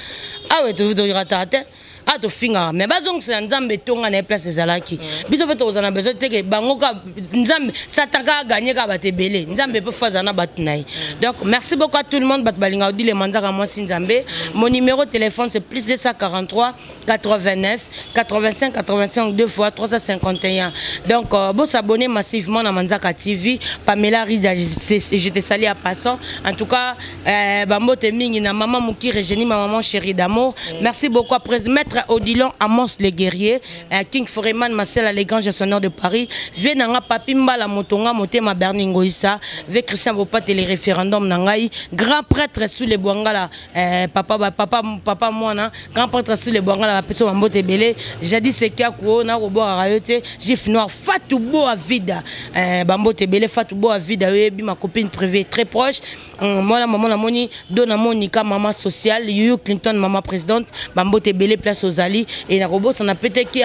awa torataka te a tofingaka mais bazongisela Nzambe etonga na ye place ezalaki. Biso mpe tokozala na besoin teke bango ka Nzambe Satan kaka ganye kaka bato ebele, Nzambe mpe fo azala na bato na ye. Donc merci beaucoup à tout le monde, bato balingaka Odile Manzaka mwasi Nzambe. Mon numéro de téléphone, c'est plus 243 89 85 85 deux fois 351. Donc bon, s'abonner massivement à Manzaka TV. Pamela Rida, je te salue à passant. En tout cas, bambote mingi na maman Mouki Régénie, ma maman chérie d'amour. Merci beaucoup à président Maître Odilon Amos le guerrier, King Foreman Marcel le grand gestionnaire de Paris, Venanga Papi Mbala Motonga Motema Bernie Ngoïsa, Ve Christian Bopate les référendums nangai, grand prêtre sous les Bwangala, papa papa papa mwana, grand prêtre sous les Bwangala peso bambote ebele. Jadi sekia kuo na kobwaka yo te, gif noir Fatou Boa Vida, bambote ebele Fatou Boa Vida, oyebi ma copine privée très proche. Mwana mama namoni Dona Monica, maman sociale, Yuyu Clinton, maman présidente, bambote ebele place ozali. E nakobosana pete ki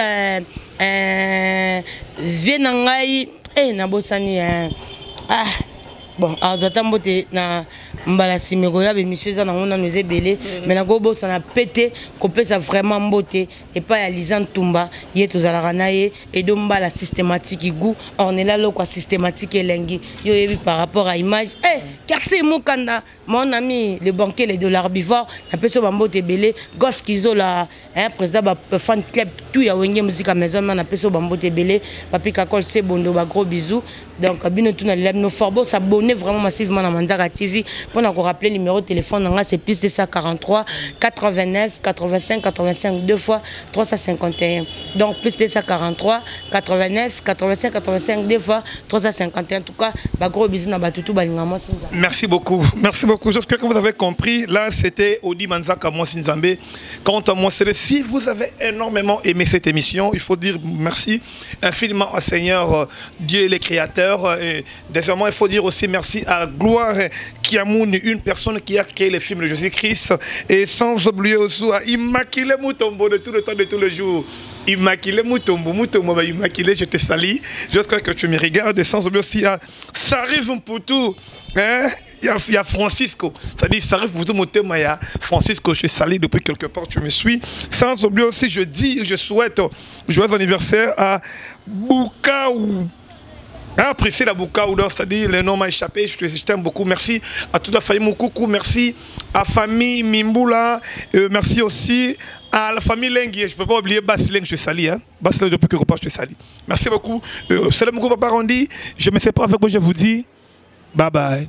vie na ngai nabosani, ah bon, azwa ta mbote na mbala nsima ekoya. Bémission eza nango nano eza ebele, mais nakobosana pe te kopesa vraiment mbote epai ya Liza Ntumba, ye tozalaka na ye edo mbala systématique goût ornela lokwa systématique elengi yo oyebi par rapport à image. Kersi Mokanda, mon ami le banquier, les dollars bivore, napesi yo bambote ebele. Golf Kizola, hein, président ba fan club tout ya Wenge Musique Maison ma, napesi yo bambote ebele. Papi Kakol Sebondo, ba gros bisous. Donc bino tuna lela bino fort, bo s'abonner vraiment massivement na Manzaka TV. Mpona korappeler numéro de téléphone nanga, c'est plus 243 89 85 85 deux fois 351. Donc plus 243 89 85 85 deux fois 351. En tout cas, ba gros bisous na batutu balinga mwasi Nzambe. Merci beaucoup. Merci beaucoup. J'espère que vous avez compris. Là, c'était Odi Manzaka Mwasi Nzambe. Quant à moi, c'est si vous avez énormément aimé cette émission, il faut dire merci infiniment au Seigneur, Dieu le Créateur. Et désormais, il faut dire aussi merci à Gloire Kiamoun, une personne qui a créé le film de Jésus-Christ. Et sans oublier aussi à Immaculée Moutombo de tout le temps, de tous les jours. Immaculée Moutombo, Moutombo, bah, Immaculée, je te salue. J'espère que tu me regardes. Et sans oublier aussi à Sarif Mputu. Hein? Il y a Francisco. C'est-à-dire, Sarif Mputu Motema, il y a Francisco, je te salue depuis quelque part, tu me suis. Sans oublier aussi, je dis, je souhaite joyeux anniversaire à Boukaou. Ah, Priscilla Boukaou, c'est-à-dire le nom m'a échappé, je t'aime beaucoup. Merci à toute la famille Moukoukou, merci à famille Mimboula, merci aussi à la famille Lengui. Je ne peux pas oublier Bas Leng, je te salue. Hein. Bas Leng, depuis quelque part, je te salue. Merci beaucoup. Salam Papa Rondi, je me sépare avec vous, je vous dis bye bye.